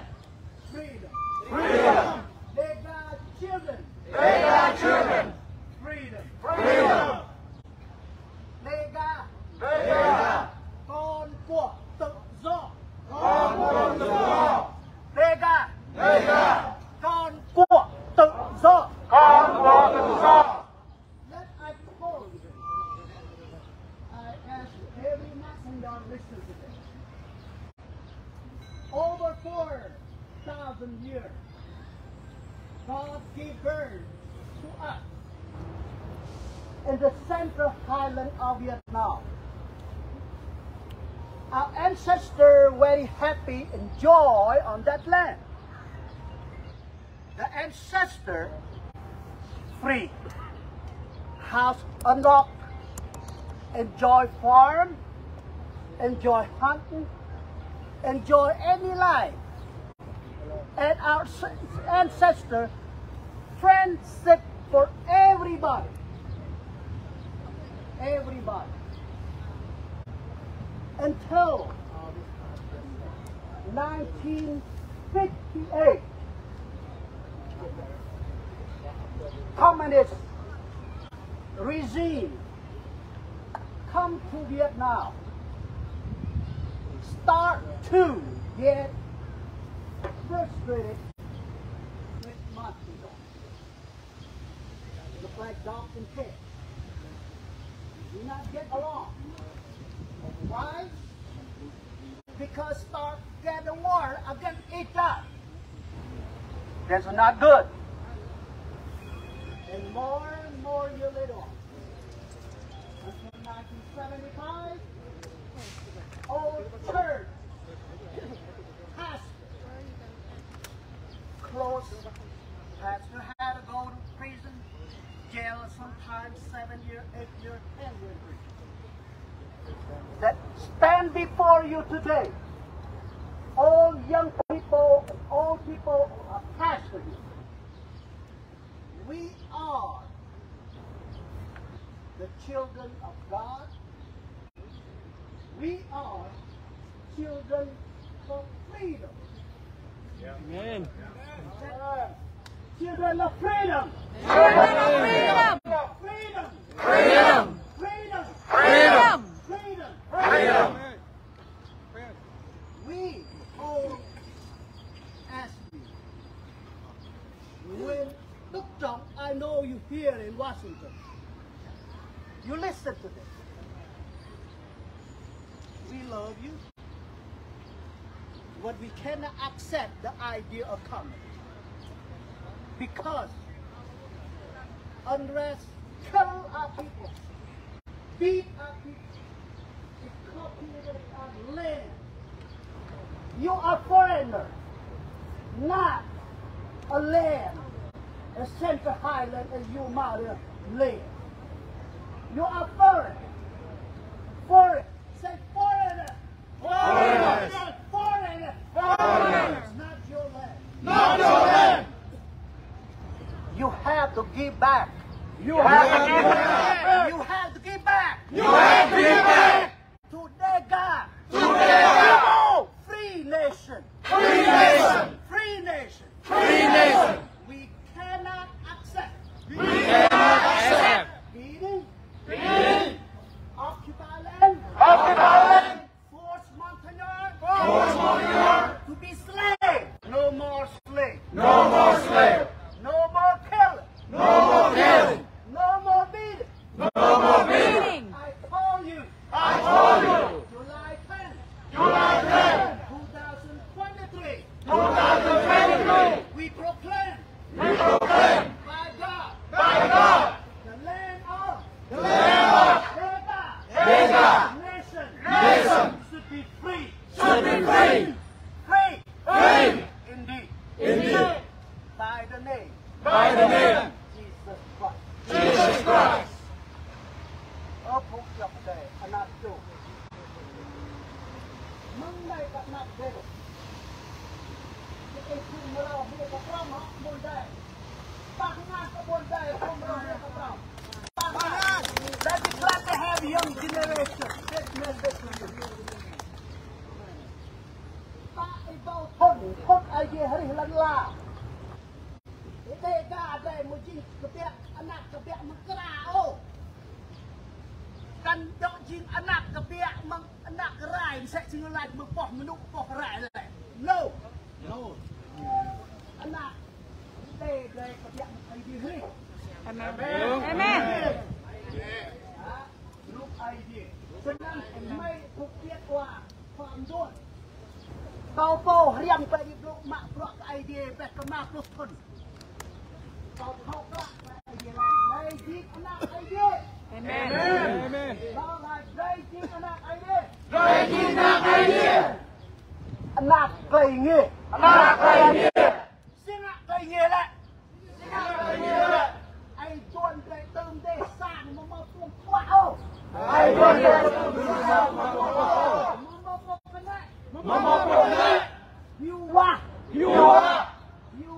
Freedom! Freedom! Dega children! Dega children! Freedom! Freedom! Dega. Dega. Con của tự do. Con của tự do. Dega. Dega. Con của tự do. Con của tự do. Let us pause. I ask every Mâo Sêng Đor listener today. Over four thousand years, God gave birth to us in the central highland of Vietnam. Our ancestors very happy and joy on that land. The ancestor free, house unlocked, enjoy farm, enjoy hunting, enjoy any life. And our s- ancestor friendship for everybody. Everybody. Until nineteen fifty-eight, communist regime come to Vietnam, start to get frustrated with Mâo Sêng Đor. Look like dog and cat. Do not get along. Why? because start get a war against each other. That's not good. And more and more you live on. Until nineteen seventy-five, all church has close, pastor had to go to prison, jail, sometimes seven year, eight year, ten year prison. That stand before you today, all young people, all people who are pastors, we are the children of God. We are children of freedom. Amen. Children of freedom. Children of freedom. Freedom. Freedom. Freedom. Freedom. Freedom. Freedom. We all ask you. When, look down, I know you here in Washington. You listen to this. We love you. But we cannot accept the idea of coming. Because unrest kill our people, beat our people, it copulated our land. You are foreigner, not a land, a Central Highland and Yuma land. You are foreign. Foreign. Say foreigner. Foreigners. Foreigners. Foreigners. Not your land. Not your land. You have to give back. You have to give back. You have to give back. You have to give back. To Dega. To Dega. Free nation. Free nation. Free nation. Free nation. We cannot accept. We cannot accept. Beating. Beating. Occupy land. Occupy land. Force Montagnard. Force Montagnard. To be slave. No more slave. No more slave. No more killing. No more killing. No more beating. No more beating. I told you. I told you. July tenth. July tenth. Two thousand twenty-three. Two thousand twenty-three. We proclaim. We proclaim. By God. By God. The land of. The land of. Dega. Dega. Nation. Nation. Should be free. Should be free. Free. Free. Indeed. Indeed. By the name. By the name. Jesus Christ. Jesus Christ. Ơ phung djŏ adei, anak čô. Mơ̆ng anei kơ anak dê. Kơ ih phung mrâo hriê kơ prŏng hŏ ƀuôn dê. Pah ngăn kơ ƀuôn dê, phung mrâo hriê kơ prŏng. Pah ngăn. That is glad to have young generation. That man, that man. Pă êbâo thŭn, thŭn Aê Diê hrih lăn ala. Êdei ka drei amâo jing kbiă, anak kbiă mơ̆ng kra ôh. Kăn dŏ jing anak kbiă mơ̆ng anak rai, msĕ si ñu lač mơ̆ng boh mnŭ boh rai leh. No. No. Anak. Êdei drei kbiă mơ̆ng Aê Diê hrih. Amen. Amen. Hă? Lu Aê Diê. Snăn hmei kbiă wa, khua mduôn. Kâo pô hriăm kơ ih blŭ mă bruă kơ Aê Diê, ƀĕ kơ êma pluh thŭn. Kâo thâo klă kơ Aê Diê lač, drei jing anak Aê Diê. Amen. Amen. Kâo lač, drei jing anak Aê Diê. Drei jing anak Aê Diê. Anak klei êngiê. Anak klei êngiê. Si ngă klei êngiê lĕ. Aê Diê lĕ. Aê Diê drei tơm dê sang amâo mâo tuôm tuă ôh. Aê Diê drei tơm dê sang amâo mâo tuôm tuă ôh. Amâo mâo pô knĕ. Amâo mâo pô knĕ. Hiu wah. Hiu wah. Hiu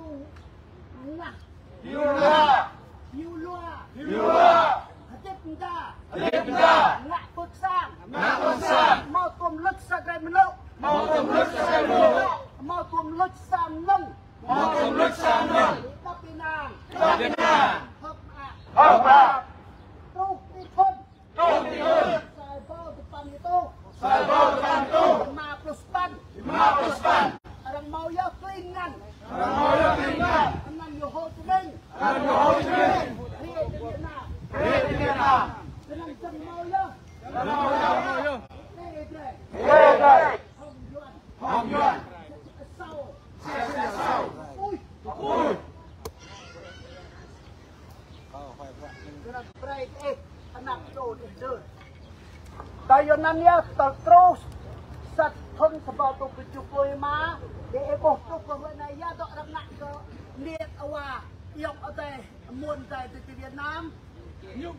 ngah. Hiu ngah. Hiu lua. Hiu lua. Hdĭp mda. Hdĭp mda. Ngă pưk sang. Ngă pưk sang. Amâo tuôm luč sa drei mnŭ. Amâo tuôm luč sa drei mnŭ. Amâo tuôm luč sa mnơ̆ng. Amâo tuôm luč sa mnơ̆ng. Êđăp ênang. Êđăp ênang. Hơ̆k mơak. Hơ̆k mơak. Truh ti thŭn. Truh ti thŭn. Sa êbâo dua păn êtuh. Sa êbâo dua păn êtuh. Êma pluh sa păn. Êma pluh sa păn. Arăng mâo yơh klin anăn. Arăng mâo yơh klin anăn. Anăn Hồ Chí Minh. Anăn Hồ Chí Minh. Hriê ti Việt Nam. Hriê ti Việt Nam. Snăn arăng mâo yơh. Arăng mâo yơh. Êdei drei. Êdei drei. Hŏng yua Anăn yơh, tal truh sa thŭn sa êbâo êtuh kjuh pluh êma, ih ƀuh truh kơ hruê anei ya dŏ arăng ngă kơ Niêt Awa, ayŏng adei, amuôn adei ti Việt Nam. Ñu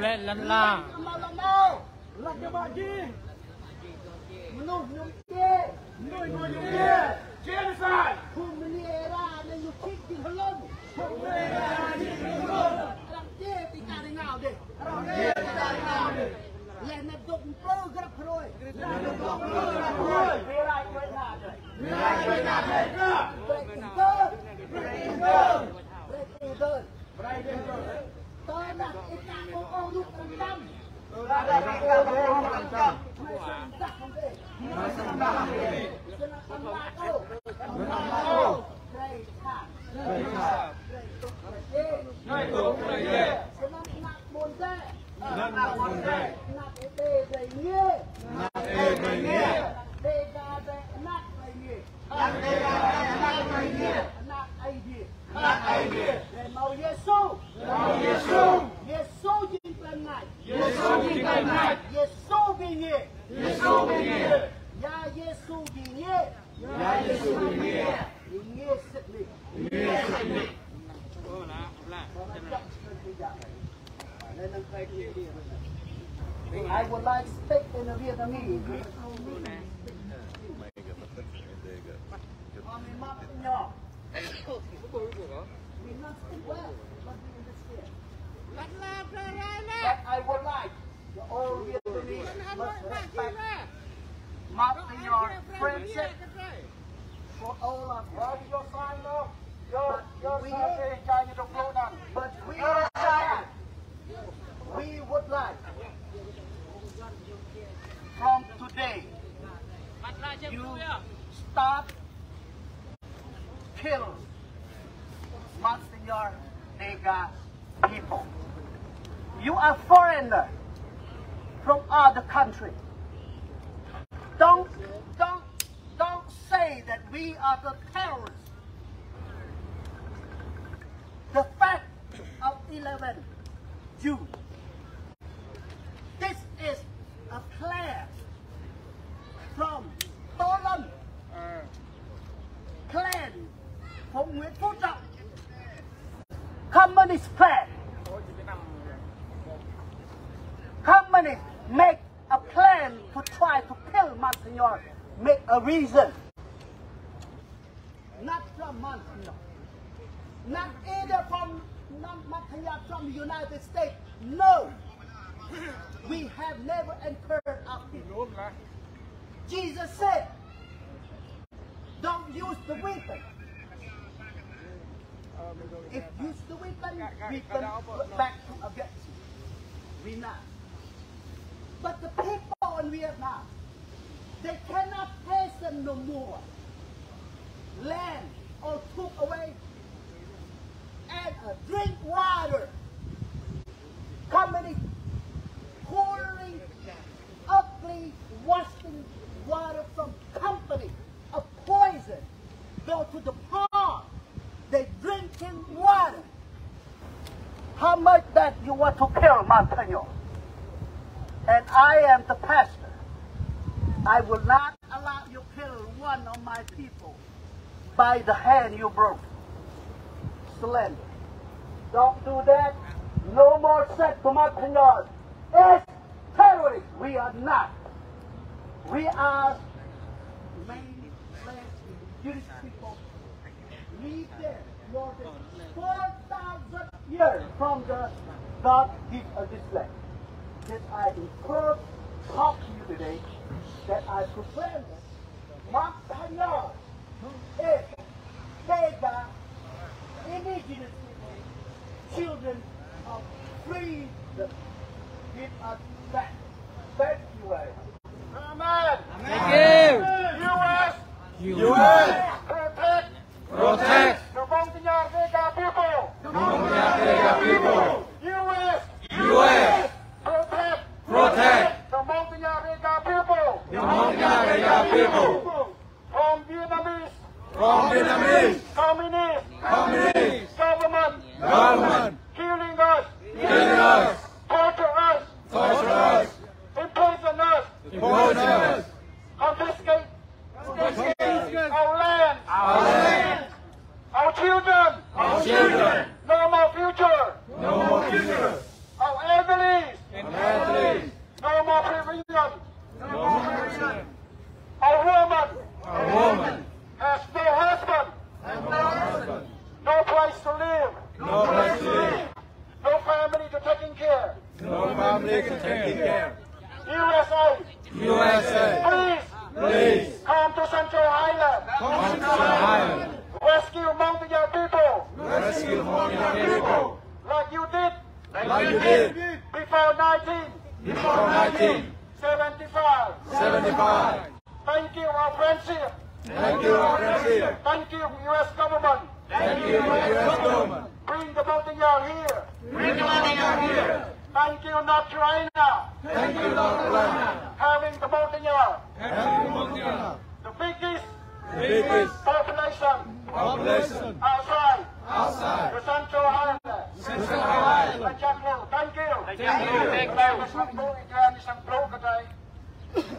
klei lăn ala. Amâo lŏ mâo. Lăn ala jih. Mnuih ñu klei. Mnuih ñu klei. Genocide. Phung mniê êra anei ñu čhĭ jing hlŭn. Phung mniê êra anei ñu čhĭ jing hlŭn. Arăng čhĭ ti čar êngao dih. Arăng čhĭ ti čar êngao dih. Leh anăn dôk mplư grăp hruê. Leh anăn dôk mplư grăp hruê. Êra čuê na dih. Êra čuê na dih. Brei ih dơr. Brei ih dơr. Brei ih dơr. Tơdah ih ka ƀuh ôh rup răng čăm. Tơdah ih ka ƀuh ôh rup răng čăm. Mâo srăng dah hŏng ih. Mâo srăng dah hŏng ih. Snăn amâo ôh. Amâo ôh. Brei ih khăp. Brei ih khăp. Brei ih tŭ brei ih. Brei ih tŭ brei ih. Snăn anak ƀuôn dê. Anak ƀuôn dê. Anak ih dê brei ih êngiê. Anak ih dê brei ih êngiê. Anak Dega dê anak brei ih êngiê. Anak Dega dê anak brei ih êngiê. Anak Aê Diê. Anak Aê Diê. Drei mâo Yêsu. Drei mâo Yêsu. Yêsu jing klei mngač. Yêsu jing klei mngač. Yêsu bi êngiê. Yêsu bi êngiê. Ya Yêsu bi êngiê. Ya Yêsu bi êngiê. Êngiê sĭt nik. Êngiê sĭt nik. I would like speak in Vietnamese. But I would like the all Vietnamese must respect Monsignor friendship for all of us. But we, but we, we would like from today, you stop kill Monsignor Dega people. You are foreigner from other country. Don't, don't, don't say that we are the terrorists. The fact of eleven June. This is a plan from Tô Lâm clan, from Nguyễn Phú Trọng. Communist plan. Communist make a plan to try to kill Monsignor, make a reason. Not from Monsignor. Not either from, not Monsignor from the United States. No. We have never incurred our people. Jesus said, don't use the weapon. If use the weapon, weapon back to against you. We not. But the people in Vietnam, they cannot pay them no more. Land all took away. And uh, drink water. Company pouring ugly washing water from company of poison. Go to the pond. They drinking water. How much that you want to kill Monsignor? And I am the pastor. I will not allow you kill one of my people by the hand you broke. Slander. Don't do that. No more said to Monsignor. It's terrorists. We are not. We are mainly Jewish people. Live there more than four thousand years from the God give us this land. That I encourage, talk to you today, that I proclaim that Monsignor is Dega indigenous people, children of freedom. Give us back. Thank you very much. Amen. Thank you. U S. U S. Protect. Protect. The Montagnard Dega people. The Montagnard Dega people. U S. U S. Protect. Protect. The Montagnard Dega people. The Montagnard Dega people. From Vietnamese. From Vietnamese. Communist. Communist. Government. Government. Killing us. Killing us. Torture us. Torture us. In kill Hmong Ñang people. Like you did. Like you did. Before nineteen. Before nineteen. Seventy-five. Seventy-five. Thank you, our friendship. Thank you, our friendship. Thank you, U S government. Thank you, U S government. Bring the Montagnard here. Bring the Montagnard here. Thank you, North Carolina. Thank you, North Carolina. Having the Montagnard. Having the Montagnard. The biggest, the biggest population, population outside, outside the Central Highland. Central Highland. Thank you. Thank you. Thank you. Thank you.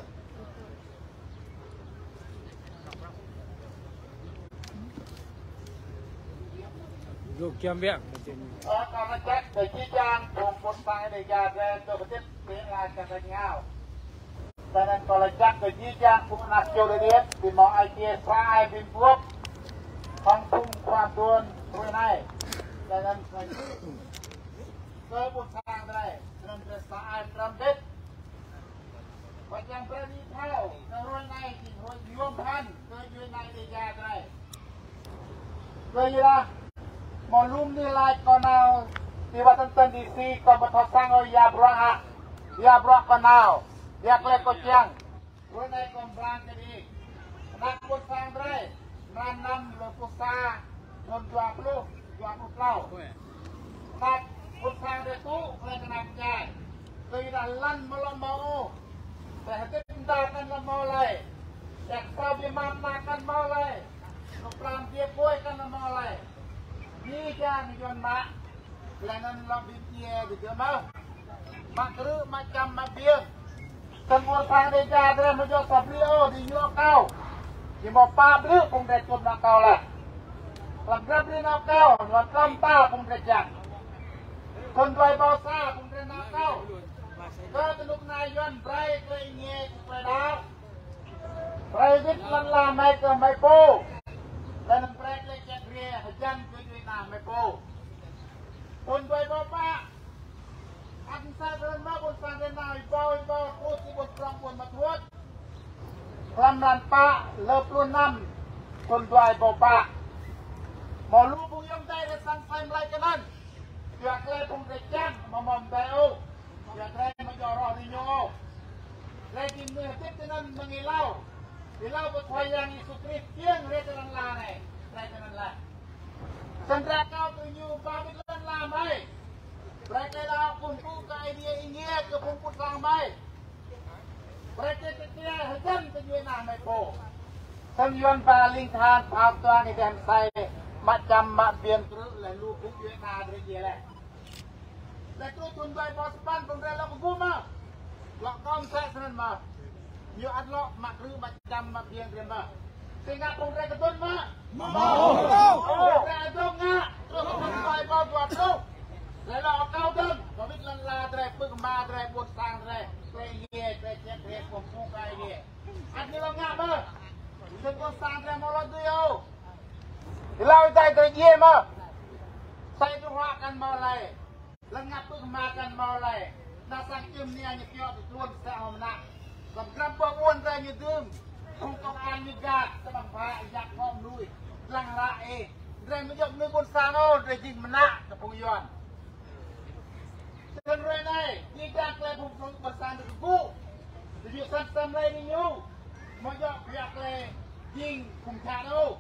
Ơ, kâo lač jăk kơ jih jang phung ƀuôn sang Dega drei dôk hdĭp ti ala čar tač êngao. Leh anăn kâo lač jăk kơ jih jang phung anak čô Đêga, ti mâo ai tiê sa ai bi mguôp hŏng phung khua ƀuôn hruê anei. Leh anăn kơ ƀuôn sang drei, snăn drei sa ai mđrăm mbĭt. Wăt čiăng brei ih thâo, kơ hruê anei jing hruê yuôm bhăn kơ djuê ana Dega drei. Kyuadah mâo lu mnuih lač kâo nao ti Washington D C, kâo amâo thâo săng ôh ya bruă hă, ya bruă kâo nao, ya klei kâo čiăng. Hruê anei kâo mblang kơ diih. Anak ƀuôn sang drei, mlan năm, êlâo pluh sa, thŭn dua pluh, dua pluh tlâo. Anak ƀuôn sang drei tŭ klei knap mñai. Kyuadah lăn amâo lŏ mâo ôh. Drei hdĭp mda kăn lŏ mâo lei. Drei ksâo bi mă mnă kăn mâo lei. Kplam biê pui kăn lŏ mâo lei. Jih jang yuăn mă. Leh anăn lŏ bi mdjiê digơ̆ mơh. Mă krư̆, mă čăm, mă biêng. Snăn ƀuôn sang Dega drei amâo djŏ sa blư̆ ôh diñu akâo. Ñu mâo pă blư̆ phung drei tuôm nao akâo leh. Hlăm grăp blư̆ nao akâo, ñu tlăm pă phung drei čiăng. Thŭn dua êbâo sa phung drei nao akâo. Kơ knŭk kna yuăn brei klei êngiê kơ klei đăo. Brei wĭt lăn ala hmei kơ hmei pô. Leh anăn brei klei čăt hriê hjăn kơ djuê ana hmei pô. Thŭn dua êbâo pă. Ăt msĕ snăn mơh ƀuôn sang drei nao êbâo êbâo truh ti ƀuôn prŏng ƀuôn ma thuôt. Hlăm mlan pă, êlâo pluh năm, thŭn dua êbâo pă. Mâo lu phung ayŏng adei drei săng klei mlei kơ anăn. Kyua klei phung drei čiăng amâo mâo mdei ôh. Kyua drei amâo djŏ roh diñu ôh. Drei jing mnuih hdĭp tinăn mơ̆ng êlâo. Êlâo kơ Khua Yang Yêsu Krist čiăng hriê ti lăn ala anei. Drei tinăn leh. Snăn drei akâo kơ ñu ba wĭt lăn ala hmei. Brei klei đăo kkuh mpŭ kơ Aê Diê êngiê kơ phung ƀuôn sang hmei. Brei klei tơdah hjăn kơ djuê ana hmei pô. Snăn yuăn ba ling than phao tuang êdeh msei, mă čăm mă biêng krư̆ leh lu phung djuê ana drei djiê leh. Leh truh thŭn dua êbâo sa păn phung drei lŏ kgŭ mơh. Lŏ kơ msĕ snăn mơh. Ñu ăt lŏ mă krư̆ mă čăm mă biêng drei mơh. Si ngă phung drei kdŭn mơh. Mâo. Phung drei adŭng ngă. Truh thŭn dua êbâo dua pluh. Leh lŏ akâo dơ̆ng. Ba wĭt lăn ala drei, pưk hma drei, ƀuôn sang drei. Klei êngiê, klei čĕk, klei kkuh mpŭ kơ Aê Diê. Ăt ñu lŏ ngă mơh. Snăn ƀuôn sang drei amâo lŏ dưi ôh. Êlâo êdei drei djiê mơh. Sa êdu hua kăn mâo lei. Lăn ngă pưk hma kăn mâo lei. Nao sang čưm nia ñu kiŏ ti tluôn sa hŏng mnă. Hlăm grăp boh ƀuôn drei ñu dưm. Phung công an ñu gak, sa ƀăng bhă, yak kŏ mnuih. Dlăng hră ih. Drei amâo djŏ mnuih ƀuôn sang ôh, drei jing mnă kơ phung yuăn. Snăn hruê anei, jih jang klei phung ƀuôn sang drei kgŭ. Diñu săn asei mlei diñu. Amâo djŏ kyua klei jing phung jhat ôh.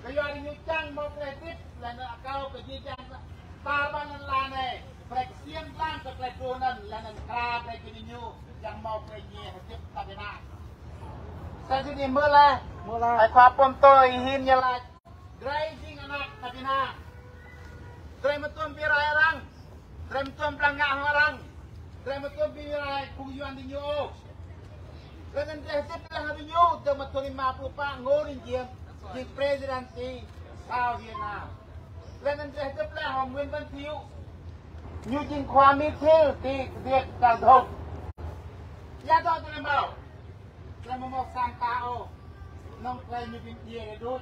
Kyua diñu čiăng mâo klei hdĭp, leh anăn akâo kơ jih jang tar ƀar lăn ala anei. Brei ksiêm dlăng kơ klei truh anăn, leh anăn mkra brei kơ diñu čiăng mâo klei êngiê hdĭp tăp ênang. Sa sĭt ih mơ̆ leh. Mơ̆ leh. Ai khua pô mtô ih hĭn ñu lač. Drei jing anak tăp ênang. Drei amâo tuôm bi rai arăng. Drei amâo tuôm bi ngă hŏng arăng. Drei amâo tuôm bi rai phung yuăn diñu ôh. Leh anăn drei hdĭp leh hŏng diñu, dơ̆ng mơ̆ng thŭn êma pluh pă Ngô Đình Diệm, jing president ti South Vietnam. Leh anăn drei hdĭp leh hŏng Nguyễn Văn Thiệu. Ñu jing khua Mi Thiel ti kdiêk Kal Dhŭk. Ya dŏ drei mâo. Drei amâo mâo sang ta ôh. Knŏng klei ñu bi mdjiê drei đuč.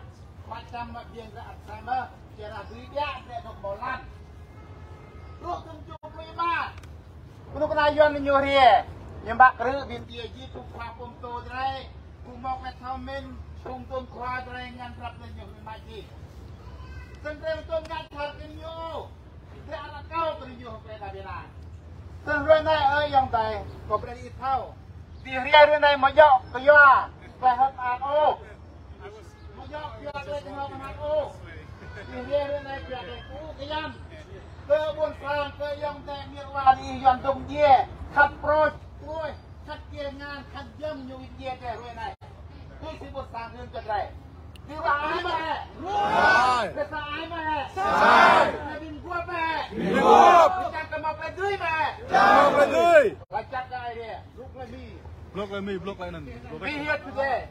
Mă čăm mă biêng drei ăt srăng mơh, kyuadah dưi ƀiă drei dôk mâo lăn. Truh thŭn kjuh pluh êma. Knŭk kna yuăn ñu hriê. Ñu mă krư̆ bi mdjiê jih phung khua pô mtô drei. Phung mâo klei thâo mĭn, phung tuôm khua drei ngăn drăp drei ñu hriê mă jih. Snăn drei tuôm ngă čar kơ ñu. Drei arăng kâo kơ ñu hŏng klei đa bina. Snăn hruê anei ơ ayŏng adei, kâo brei ih thâo. Ti hriê hruê anei amâo djŏ kyua klei hơ̆k mơak ôh. Amâo djŏ kyua klei knhâo knhăk ôh. Ti hriê hruê anei kyua klei kơŭ kơyan. Kơ ƀuôn sang, kơ ayŏng adei miêt wa ih Yuăn dôk djiê. Khăt prôč, prôč, khăt kiê ngăn, khăt jăm ñu djiê drei hruê anei. Tui si ƀuôn sang hưn kơ drei. Bi ruah ai mơ̆ hĕ? Ruah. Bi sa ai mơ̆ hĕ? Sa ai. Bi mguôp mơ̆ hĕ? Bi mguôp. Bi čang kơ mâo klei dưi mơ̆ hĕ? Čang kơ mâo klei dưi. Lač jăk kơ Aê Diê. Blŭ klei Mi. Blŭ klei Mi, blŭk klei anăn. Blŭk klei. We here today.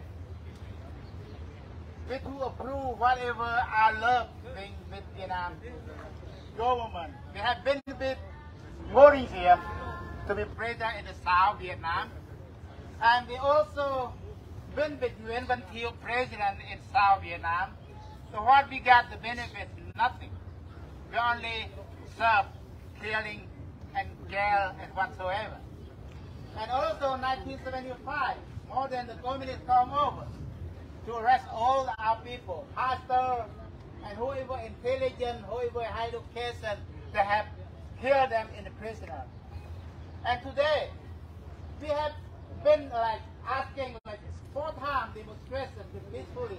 We to approve whatever I love being with Vietnam government. We have been with Maurice here to be president in the South Vietnam. And we also been with Nguyen Van Thieu president in South Vietnam. So what we got the benefit? Nothing. We only serve killing and kill and whatsoever. And also nineteen seventy-five, more than the communists come over to arrest all our people, pastor and whoever intelligent, whoever high education, they have killed them in the prisoner. And today, we have been like asking like four times demonstration peacefully,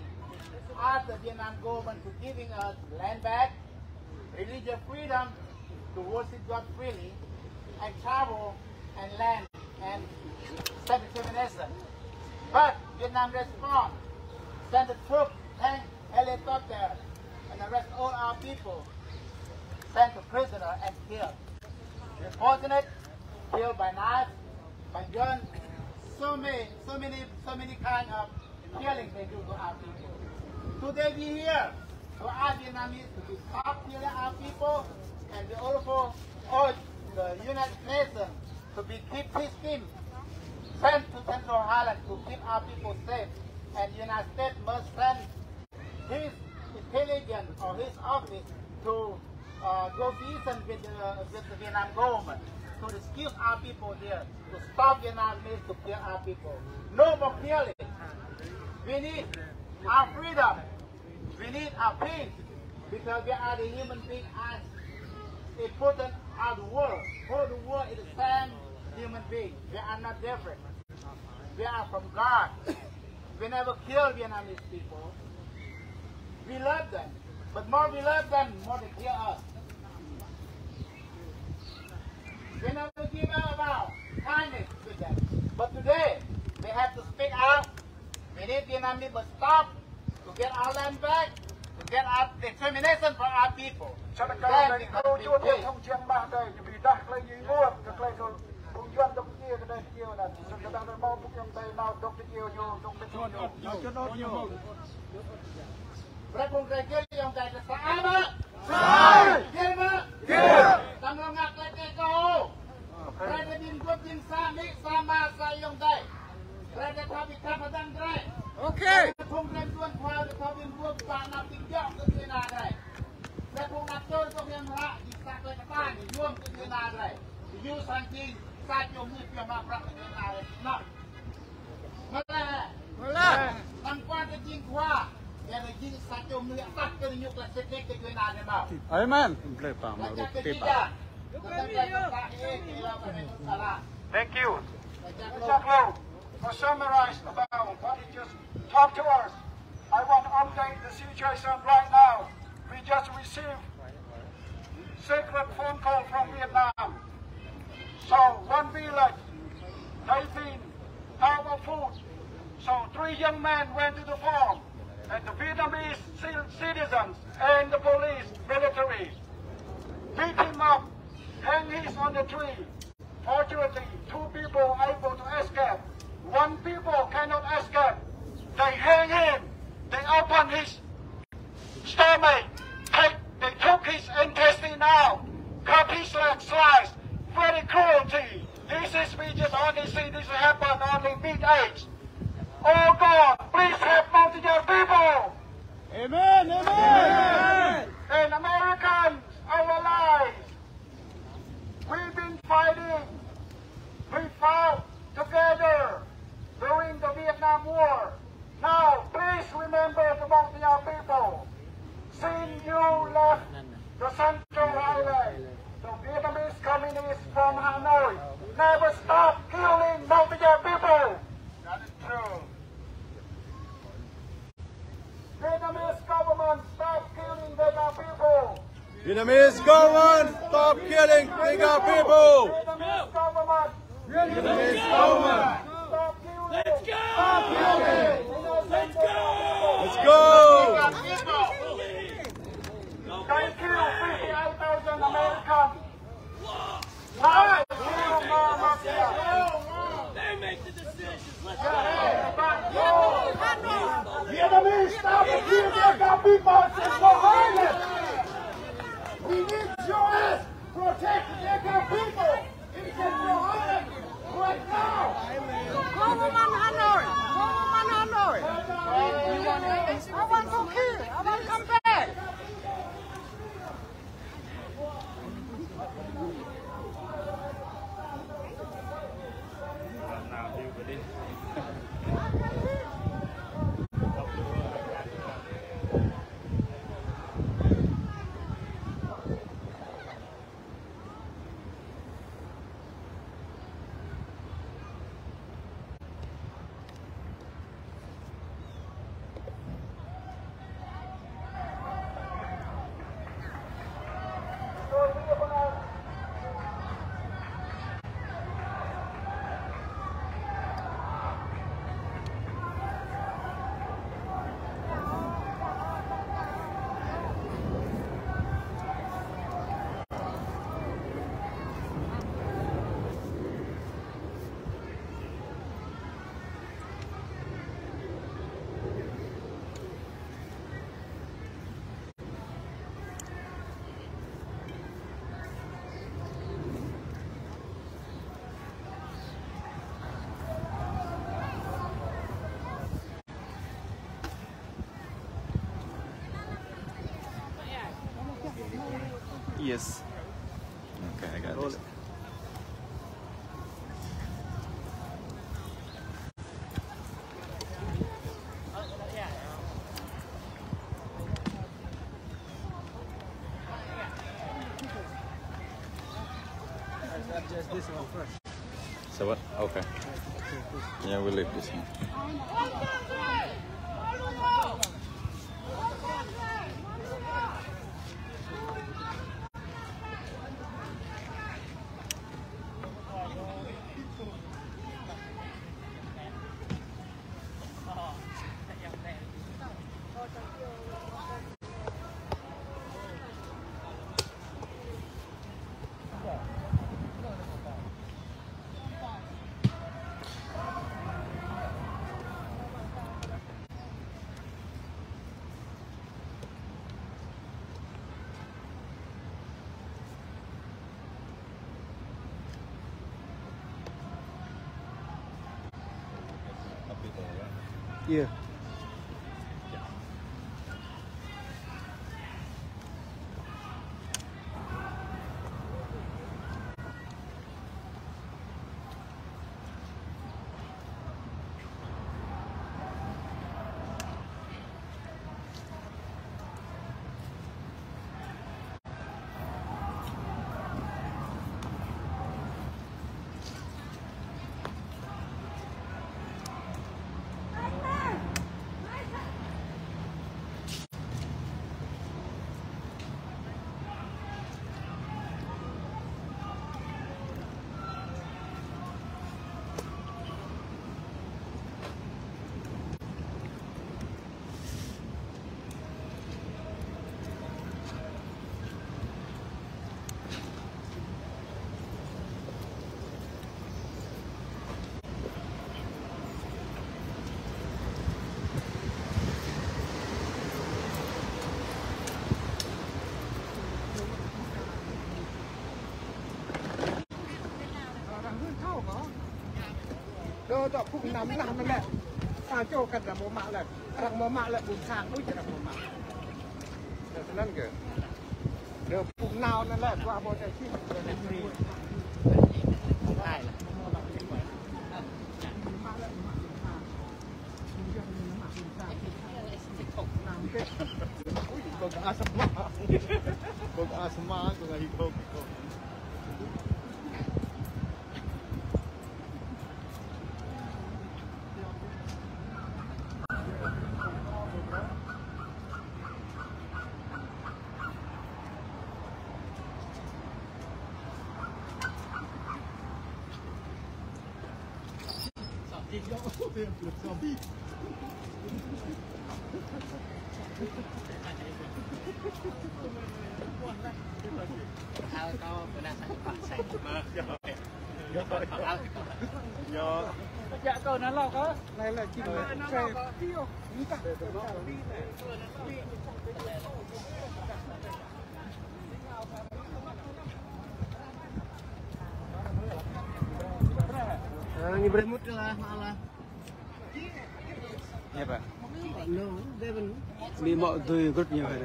ask the Vietnam government to giving us land back, religious freedom to worship God freely, and travel and land and self-determination. But Vietnam respond, send the troop, tank, helicopter, and arrest all our people, send to prisoner and kill. Unfortunate, killed by knife, by gun, so many, so many, so many kind of killing they do to our people. Today we here to ask Vietnamese to be stop killing our people, and we also urge the United Nations to be keep peace team sent to Central Highland to keep our people safe, and United States must send his intelligence or his office to uh, negotiation with the, with the Vietnam government to rescue our people here, to stop Vietnamese to kill our people. No more killing. We need our freedom. We need our peace because we are the human being as important as the world. Whole the world is the same human being. We are not different. We are from God. We never kill Vietnamese people. We love them. But more we love them, more they kill us. We never give up our kindness with them. But today, they have to speak out. We need Vietnamese to stop, to get our land back, to get our determination for our people. Then we can be free. Čiăng kơ klei kâo čuôn hŏng čiăng mah dei, ñu bi dah klei ñu êmuh, kơ klei kâo phung Yuăn dôk djiê, kơ dei djiê anăn. Snăn kơ dah mâo phung Yuăn dei nao dôk djiê ñu, dôk mĭt ñu. Brei phung drei gĭr ayŏng adei drei sa ai mơ̆? Sa ai. Gĭr mơ̆? Gĭr. Đăm lŏ ngă klei kơ kâo. Brei drei bi mguôp jing sa amĭ, sa ama, sa ayŏng adei. Brei drei thâo bi khăp hdơ̆ng drei. Ok. Phung drei mduôn khua drei thâo bi mguôp ba nao bi jŏk kơ djuê ana drei. Drei phung anak čô dôk hlăm hră, jing sa klei ktan, yuôm kơ djuê ana drei. Ñu srăng jing sa čô mnuih pioh mă bruă kơ djuê ana drei. Nao. Amen. Thank you. Exactly. To summarize about what he just talked to us, I want to update the situation right now. We just received secret phone call from Vietnam. So one village, they've been out of food. So three young men went to the farm, and the Vietnamese ci- citizens and the police, military, beat him up, hang him on the tree. Fortunately, two people able to escape. One people cannot escape. They hang him. They open his stomach. Take, they took his intestine out. Cut his leg, slice. Very cruelty. This is, we just only see this happen only mid age. Oh God, please help Montagnard people. Amen, amen. And Americans, our allies. We've been fighting. We fought together during the Vietnam War. Now, please remember the Montagnard people. Since Vietnamese government, stop killing Dinka people! Vietnamese government! Let's go! Stop killing innocent people! Let's go! Let's go! Thank you, fifty-eight thousand Americans. Let's kill more mafia. They make the decisions. Let's go. Vietnamese, stop the kill Dinka people. It's so violent. We need U S protect Dinka people. It's so violent right now. Go, woman, Hanoi. Go, woman, Hanoi. I want to kill. I want to come back. Yes. Okay, I got this. Adjust this one first. So what? Okay. Yeah, we'll leave this one. Yeah. Dơ, dơ, phung năm lah mă lĕ. Sa čô kăn dă mâo mă lĕ. Arăng mâo mă lĕ, ƀuôn sang đuč arăng mâo mă. Dơ, snăn kơ. Dơ, phung nao anăn lĕ, dua mâo dơ čih. Ui, kâo kơ asma. Kâo kơ asma, kâo kơ hikâo. Ñu brei mŭt lah, malah. Ñu mâo dui group ñu hĕ.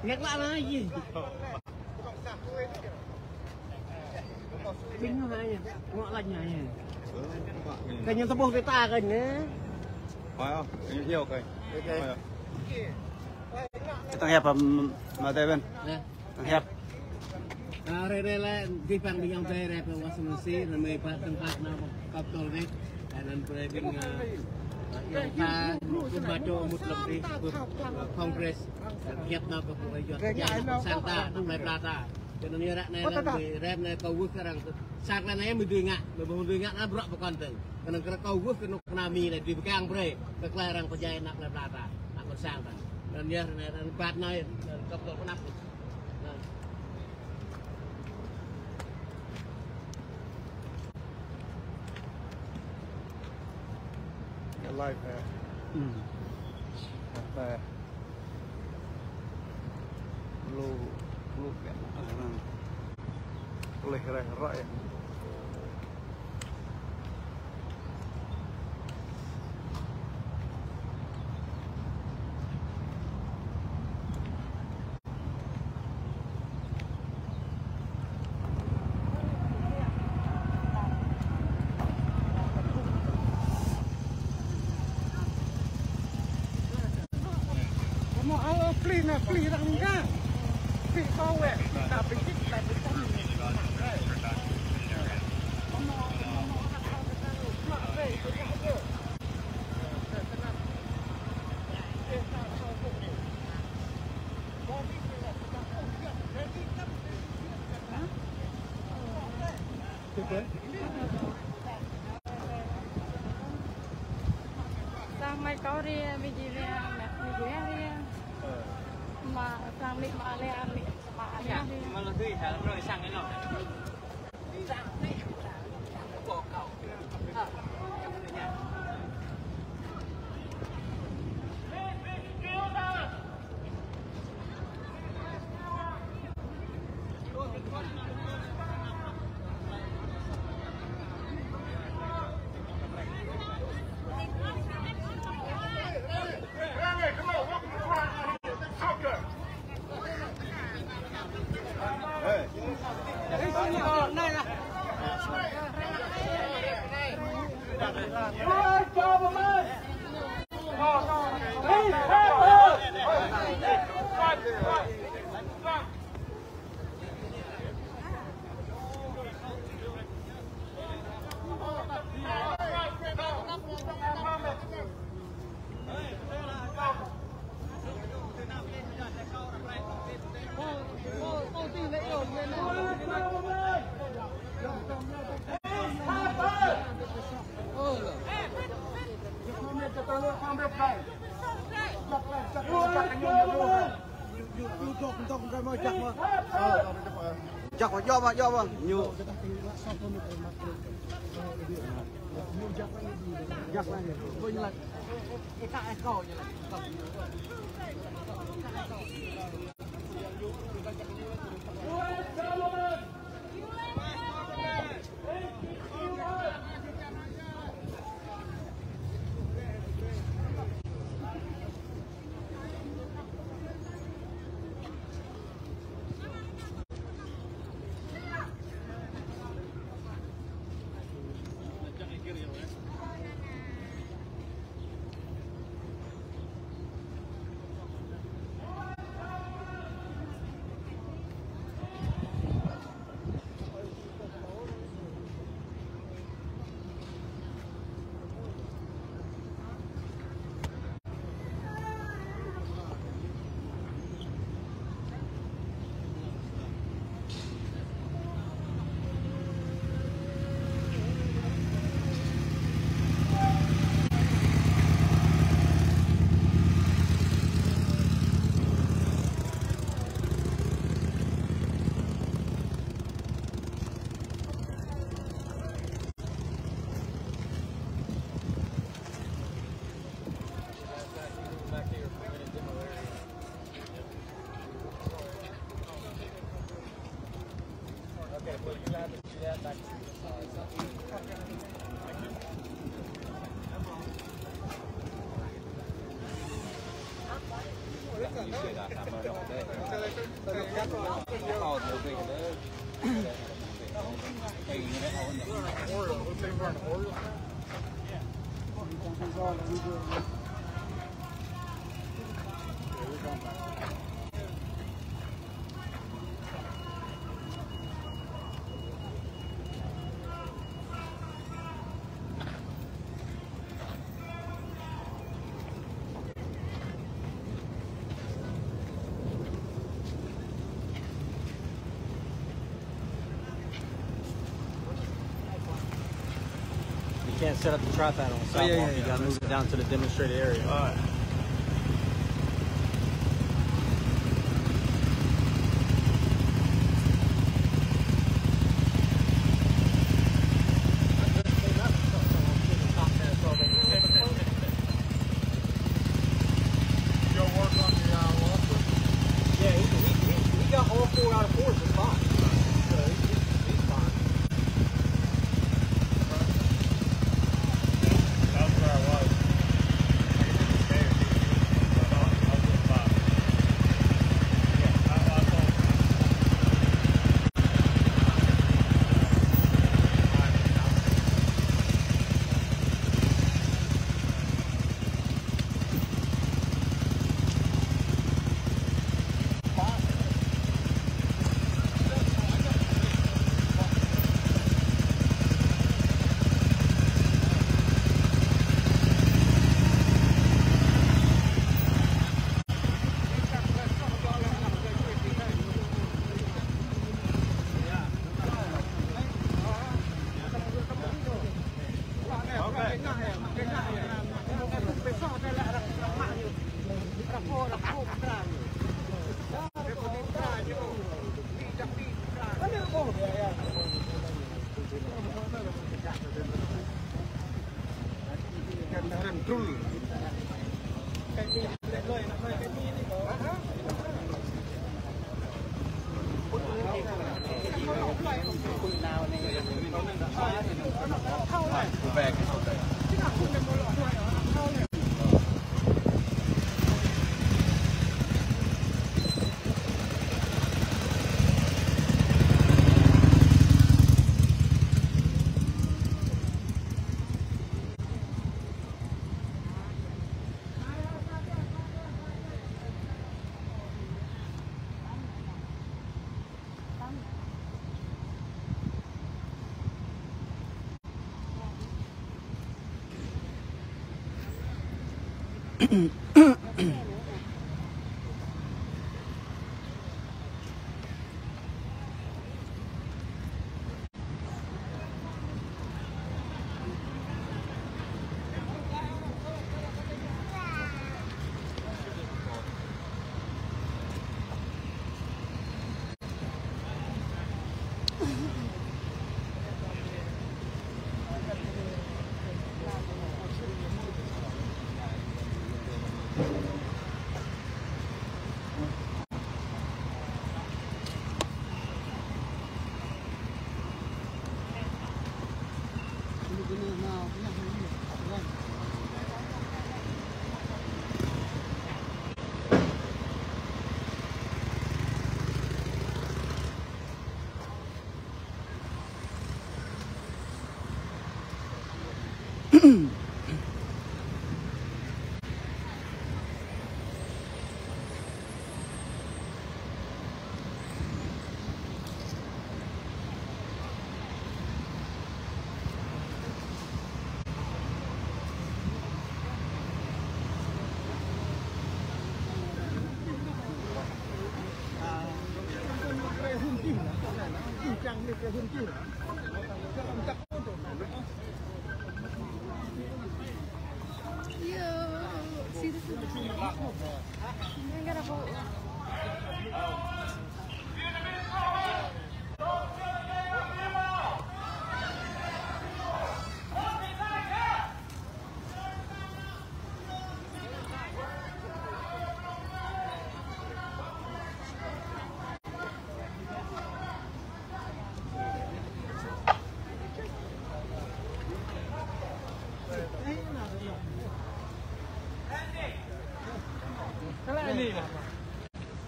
Ngă lă lah yơh. Ƀing ñu hĕ, ngă lă ñu hĕ. Kơ ñu tơƀuh kơ ta kơ ñu. Tơ̆ng hiăp, ơ, mă tê ƀĕn. Tơ̆ng hiăp. Ơ, rei rei lĕ, dih păng ƀing ayŏng adei rei pơ Washington D C, rei mơ̆ pă tơ̆ng pă nao Capitol anei. Anăn brei ƀing, ơ, ayŏng ta, ƀuh mă čô mŭt lăm dih, ƀuh, ơ, Congress, hiăp nao kơ pô yuăn, ya, sang ta, nao plei pla ta. Kơ anăn yơh ră anei lĕ, rei anei kâo wơh kơ arăng, sang anei mơ̆ dưi ngă, mơ̆ ƀuh dưi ngă, anăn bruă pơkŏn tơ̆ng. Kơ anăn kơ kâo wơh kơ anôk kna mi anei, dưi pơgang brei, kơ klei arăng pơjai nao plei pla ta, nao kơ sang ta. Anăn yơh, anăn, anăn bat anei, anăn kơ pô anăp. Cái live hĕ. Ơ. Lu, lu cái. Leh reh reh. Sang mai kâo ri, mi ji ri, mi ji ri. Mă sang mi mă le, mi mă le. Jăk mă, jăk mă, jăk mă. Ñu. Jăk mă. You can't set up the tripod on the sidewalk. You gotta move it down to the demonstrated area. All right.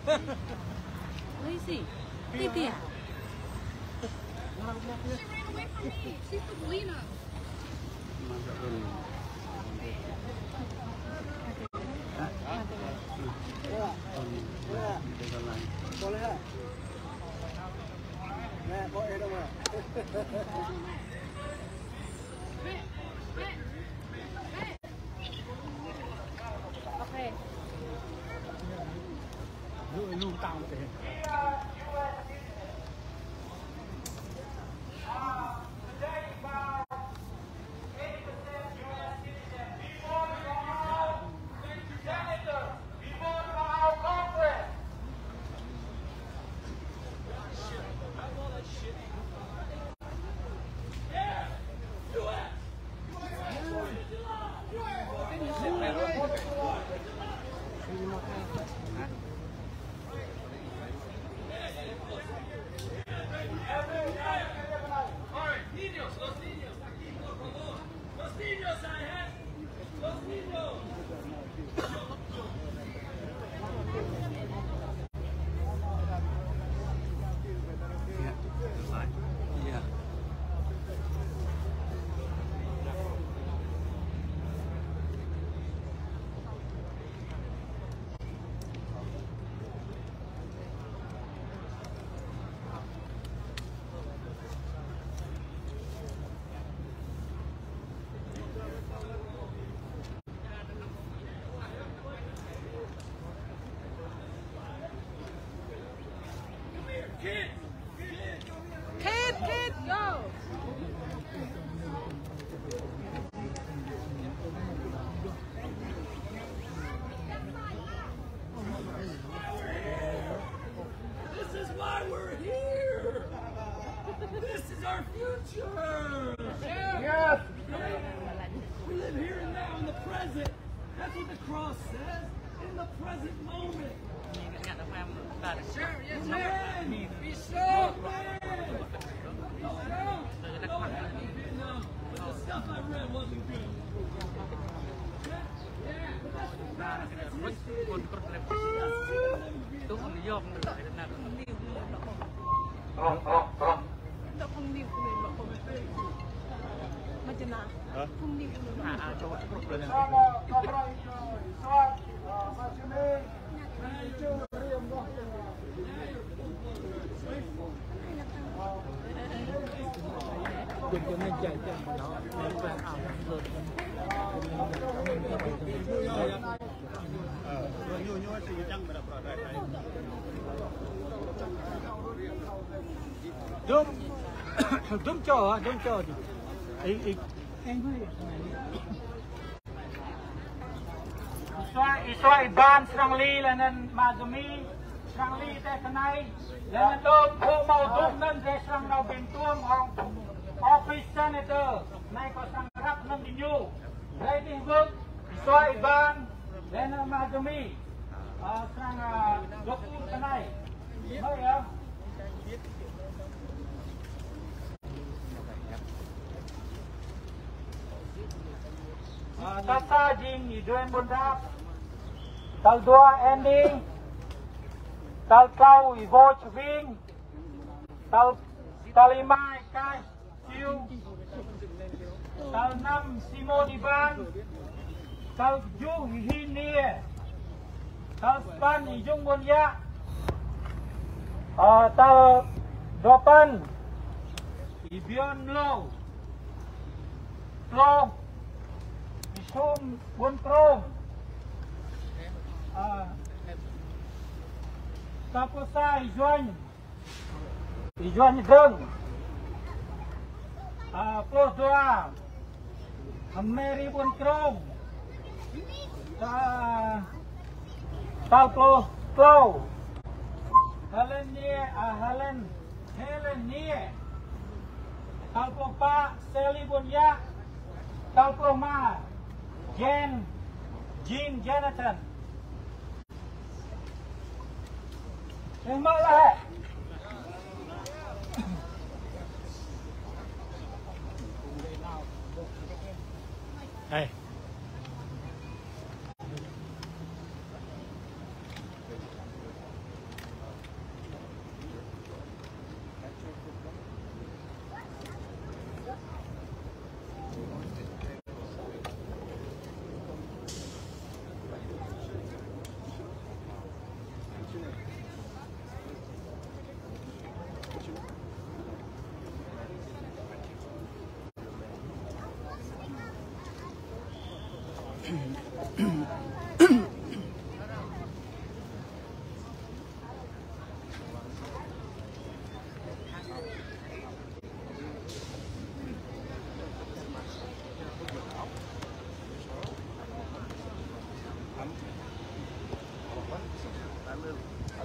Where is he? There, there. She ran away from me. She took Lena. Kid, kid, go. This is why we're here. This is our future. Yes. We live here and now in the present. That's what the cross says. In the present moment. Sure, yes, sir. Amen. Be still. Amen. No, I don't. No, I haven't been, uh, but the stuff I read wasn't good. Yeah, yeah, but that's the past. That's history. That's history. Hả? Dŭm, dŭm čô, dŭm čô. Ih, ih. Isua, Isua Iban srăng li leh anăn Ama Gami srăng li ti anei, leh anăn dŭm phung mâo dŭm anăn drei srăng nao bi tuôm hŏng office senator. Anei kâo srăng răp anăn diñu. Brei dih wơ̆t, Isua Iban, leh anăn Ama Gami, ơ, srăng, ơ, dôk ur ti anei. Mâo yơh. Ơ, tal sa jing Y-Duen Ƀuôn Dap. Tal dua Andy. Tal tlâo Y-Voch Ving. Tal, tal êma Y-Kaih Siu. Tal năm Simôn Iban. Tal kjuh Y-Hi Niê. Tal sa păn Y-Jung Ƀuôn Yă. Ơ, tal dua păn Y-Biôn Mlô. Pluh Y-Sum Ƀuôn Krông. Ơ, tal pluh sa Y-Juan. Y-Juan Dơ̆ng. Ơ, pluh dua Mary Ƀuôn Krông. Ta, tal pluh tlâo Helen Niê, ơ, Helen, Helen Niê. Tal pluh pă Sally Ƀuôn Yă. Tal pluh êma Jen, Jean Jonathan. Hey.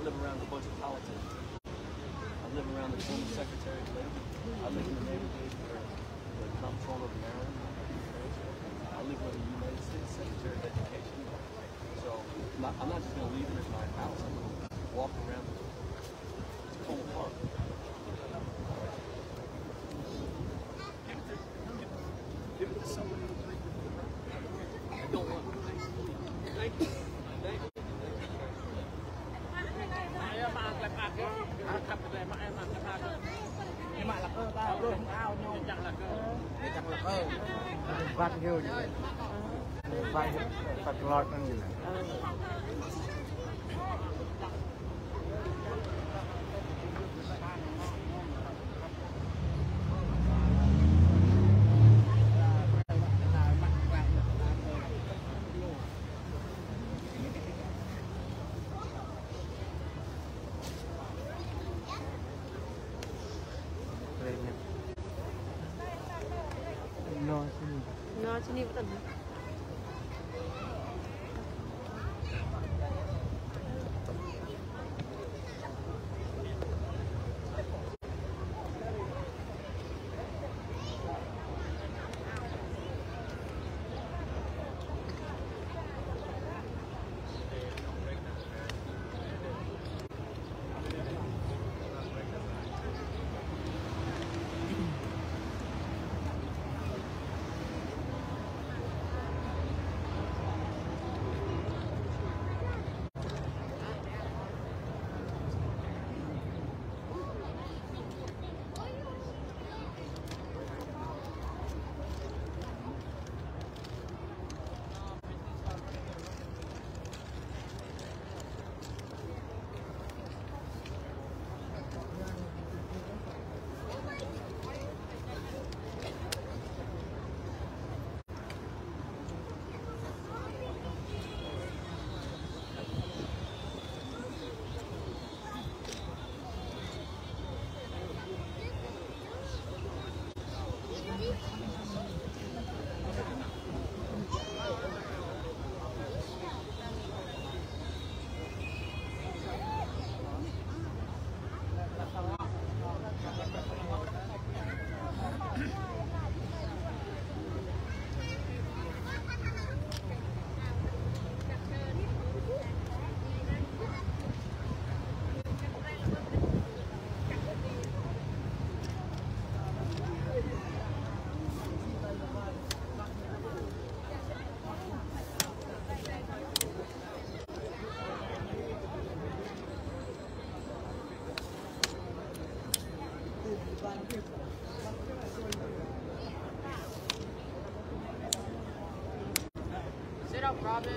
live around a bunch of politics. I live around the former Secretary of Labor. I live in the neighborhood where the Comptroller of Maryland. I live where the United States Secretary of Education. So I'm not, I'm not just gonna leave it at my house. I'm gonna walk around the Cole Park. Give it to, give it to somebody. I don't want it. Thank you. Thank you. Ê, mă klei pă kơ. Ơ, khăp klei mă, ê, mă klei pă kơ. Ê, mă lă kơ, ta, bro, hŏng ao ñu. Ê, čang lă kơ. Ê, čang lă kơ. Băt hiu ñu. Ê, băt hiu, băt lŏt anăn ñu. Nao sini. Nao sini betul. Sit up, Robin.